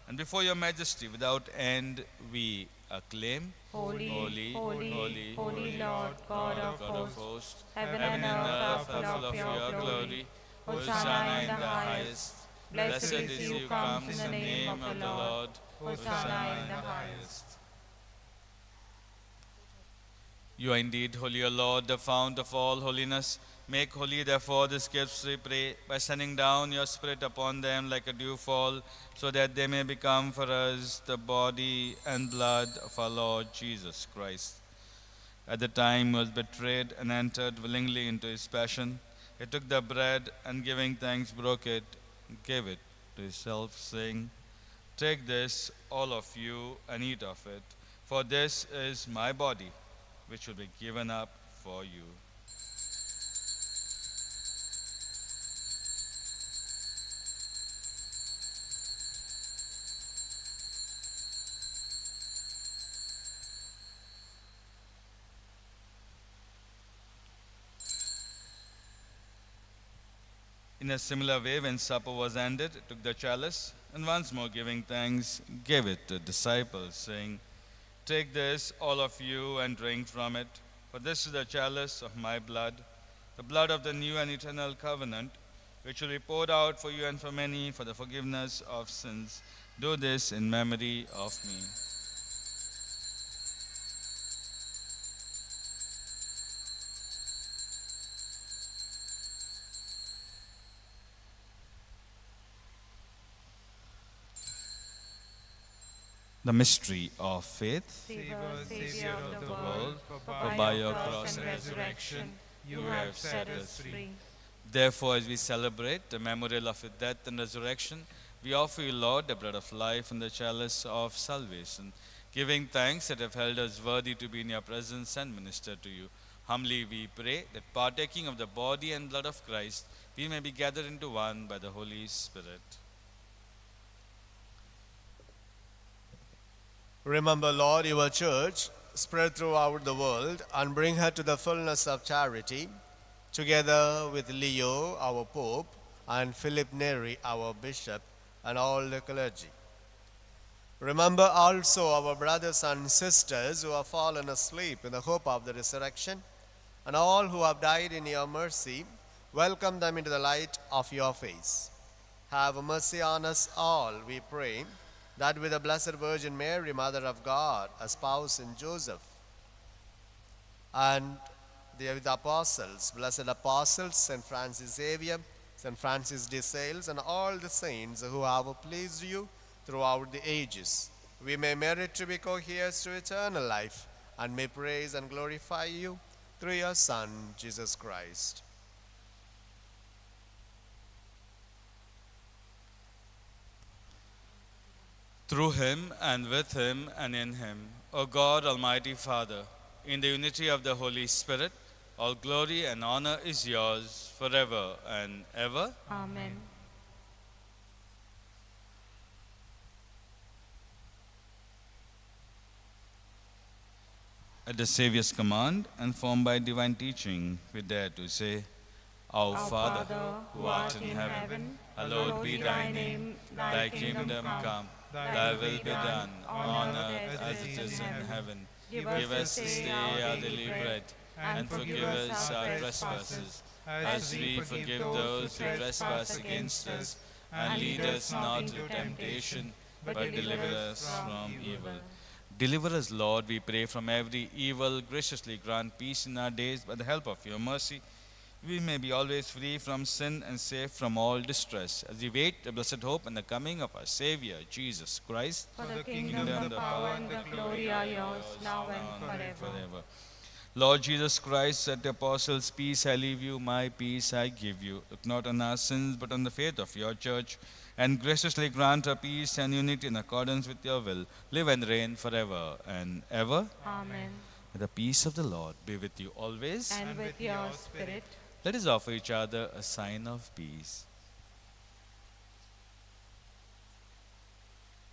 and before your majesty without end we acclaim. Holy, holy, holy, holy, holy Lord, God of hosts, heaven heaven and earth are full of your glory. Hosanna in the highest. Blessed is he who comes in the name of the Lord. Hosanna in the highest. You are indeed holy, O Lord, the fount of all holiness. Make holy, therefore, these gifts, we pray, by sending down your Spirit upon them like a dewfall, so that they may become for us the body and blood of our Lord Jesus Christ. At the time he was betrayed and entered willingly into his passion, he took the bread and, giving thanks, broke it and gave it to himself, saying, "Take this, all of you, and eat of it, for this is my body, which will be given up for you." In a similar way, when supper was ended, he took the chalice, and once more giving thanks, gave it to the disciples, saying, "Take this, all of you, and drink from it, for this is the chalice of my blood, the blood of the new and eternal covenant, which will be poured out for you and for many for the forgiveness of sins. Do this in memory of me." The mystery of faith. Save us, Savior of the world, for by your cross and resurrection you have set us free. Therefore, as we celebrate the memorial of your death and resurrection, we offer you, Lord, the bread of life and the chalice of salvation, giving thanks that have held us worthy to be in your presence and minister to you. Humbly we pray that, partaking of the body and blood of Christ, we may be gathered into one by the Holy Spirit. Remember, Lord, your church spread throughout the world and bring her to the fullness of charity, together with Leo, our Pope, and Philip Neri, our Bishop, and all the clergy. Remember also our brothers and sisters who have fallen asleep in the hope of the resurrection, and all who have died in your mercy. Welcome them into the light of your face. Have mercy on us all, we pray, that with the Blessed Virgin Mary, Mother of God, a spouse in Joseph, and with the apostles, blessed apostles, St. Francis Xavier, St. Francis de Sales, and all the saints who have pleased you throughout the ages, we may merit to be co-heirs to eternal life, and may praise and glorify you through your Son, Jesus Christ. Through him, and with him, and in him, O God, Almighty Father, in the unity of the Holy Spirit, all glory and honor is yours forever and ever. Amen. At the Savior's command and formed by divine teaching, we dare to say, Our Father, who art in heaven, hallowed be thy name. Thy kingdom come, thy will be done, on earth as it is in heaven. Give us this day our daily bread, and forgive us our trespasses, as we forgive those who trespass against us. And lead us not into temptation, but deliver us from evil. Deliver us, Lord, we pray, from every evil. Graciously grant peace in our days by the help of your mercy. We may be always free from sin and safe from all distress, as we wait the blessed hope and the coming of our Savior, Jesus Christ. For the kingdom, the power, and the glory are yours, now and forever. Lord Jesus Christ, said to the apostles, peace I leave you, my peace I give you. Look not on our sins, but on the faith of your church, and graciously grant her peace and unity in accordance with your will. Live and reign forever and ever. Amen. May the peace of the Lord be with you always. And with your spirit. Let us offer each other a sign of peace.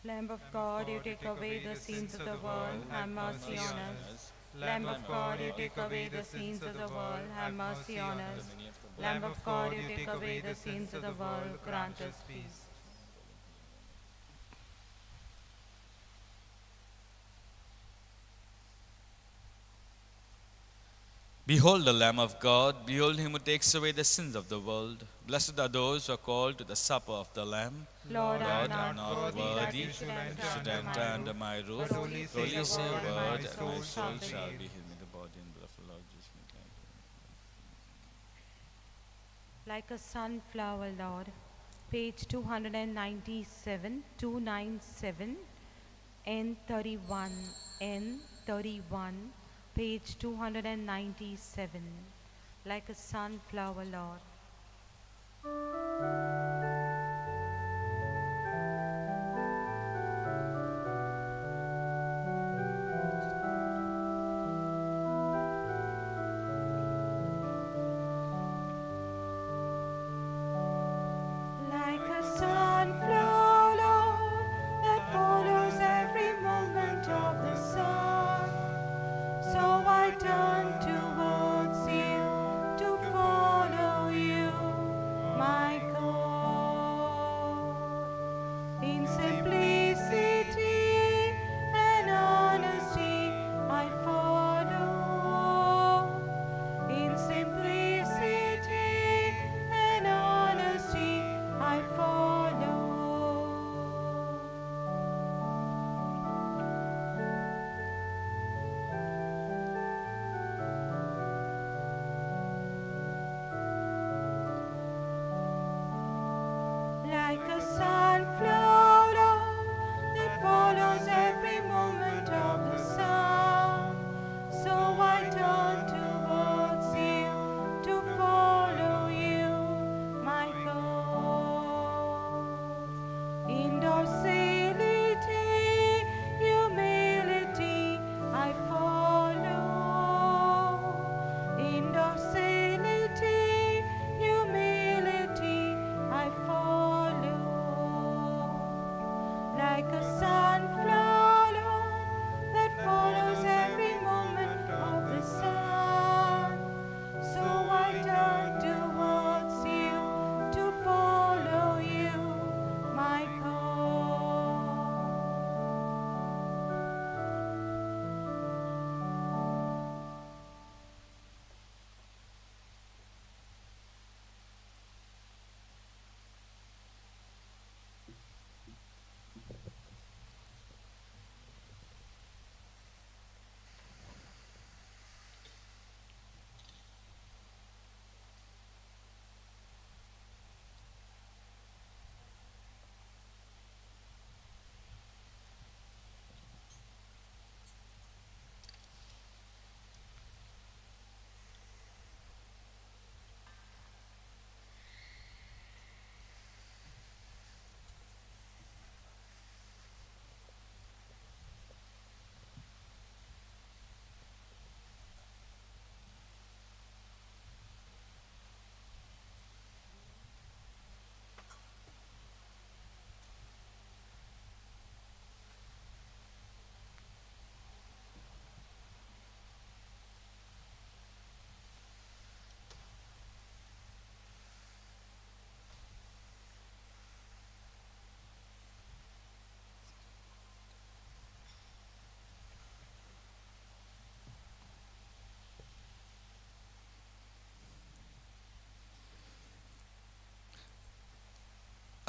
Lamb of God, you take away the sins of the world, have mercy on us. Lamb of God, you take away the sins of the world, have mercy on us. Lamb of God, you take away the sins of the world, grant us peace. Behold the Lamb of God, behold him who takes away the sins of the world. Blessed are those who are called to the supper of the Lamb. Lord, I am not worthy that you should enter under my roof. Only say a word, and my soul shall be healed. May the body and blood of the Lord Jesus be. Like a sunflower, Lord. Page 297, 297, N31, N31. Page 297, like a sunflower, Lord. Like a sunflower, Lord, that follows every movement of the sun, so I turn towards you to follow you, my God. In simplicity and honesty I follow. In simplicity and honesty I follow.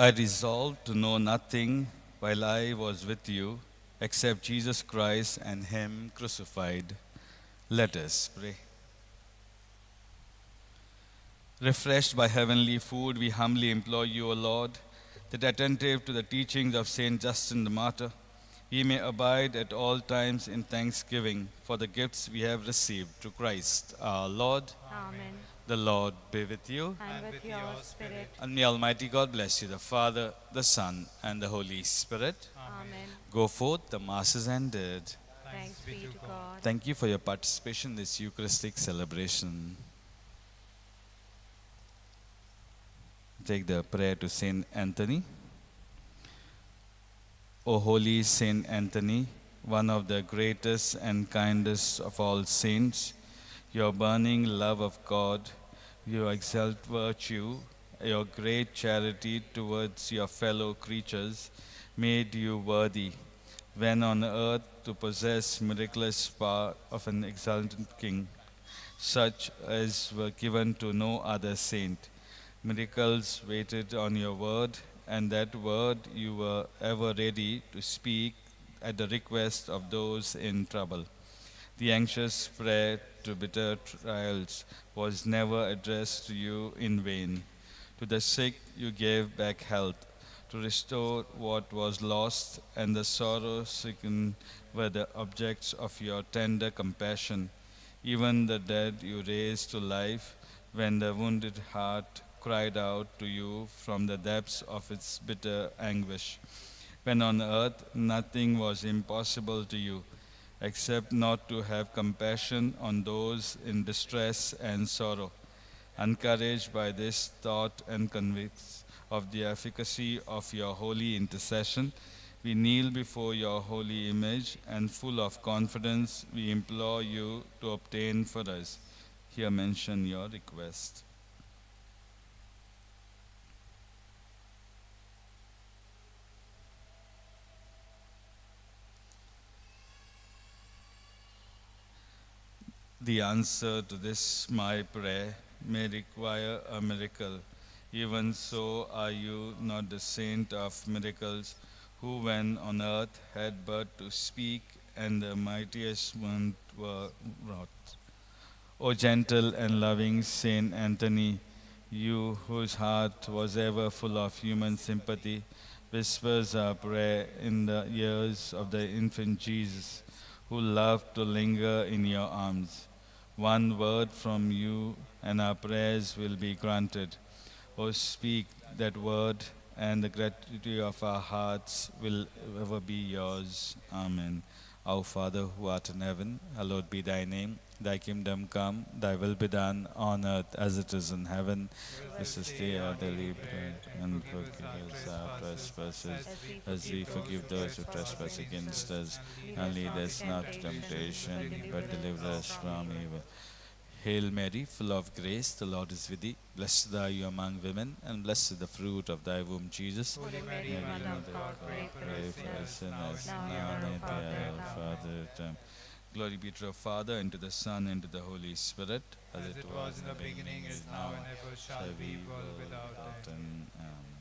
I resolved to know nothing while I was with you except Jesus Christ and Him crucified. Let us pray. Refreshed by heavenly food, we humbly implore you, O Lord, that attentive to the teachings of Saint Justin the Martyr, we may abide at all times in thanksgiving for the gifts we have received through Christ our Lord. Amen. The Lord be with you. And with your spirit. And may Almighty God bless you, the Father, the Son, and the Holy Spirit. Amen. Go forth, the Mass is ended. Thanks be to God. Thank you for your participation in this Eucharistic celebration. Take the prayer to Saint Anthony. O holy Saint Anthony, one of the greatest and kindest of all saints, your burning love of God, your exalt virtue, your great charity towards your fellow creatures made you worthy, when on earth, to possess miraculous power of an exalted king, such as were given to no other saint. Miracles waited on your word, and that word you were ever ready to speak at the request of those in trouble. The anxious prayer to bitter trials was never addressed to you in vain. To the sick you gave back health, to restore what was lost, and the sorrow-stricken were the objects of your tender compassion. Even the dead you raised to life when the wounded heart cried out to you from the depths of its bitter anguish. When on earth nothing was impossible to you, except not to have compassion on those in distress and sorrow. Encouraged by this thought and convinced of the efficacy of your holy intercession, we kneel before your holy image, and full of confidence we implore you to obtain for us. Here mention your request. The answer to this my prayer may require a miracle. Even so are you not the saint of miracles, who when on earth had but to speak, and the mightiest ones were wrought. O gentle and loving Saint Anthony, you whose heart was ever full of human sympathy, whispers our prayer in the ears of the infant Jesus, who loved to linger in your arms. One word from you and our prayers will be granted. O speak that word, and the gratitude of our hearts will ever be yours. Amen. Our Father, who art in heaven, hallowed be thy name. Thy kingdom come, thy will be done on earth as it is in heaven. This is day our daily bread, and forgive us our trespasses, as we forgive those who trespass against us. And lead us not to temptation, but deliver us from evil. Hail Mary, full of grace, the Lord is with thee. Blessed are you among women, and blessed is the fruit of thy womb, Jesus. Holy Mary, Mother of God, pray for us sinners, now and at the hour of our death. Glory be to the Father, and to the Son, and to the Holy Spirit, as it was in the beginning, is now, and ever shall be, world without end. Amen.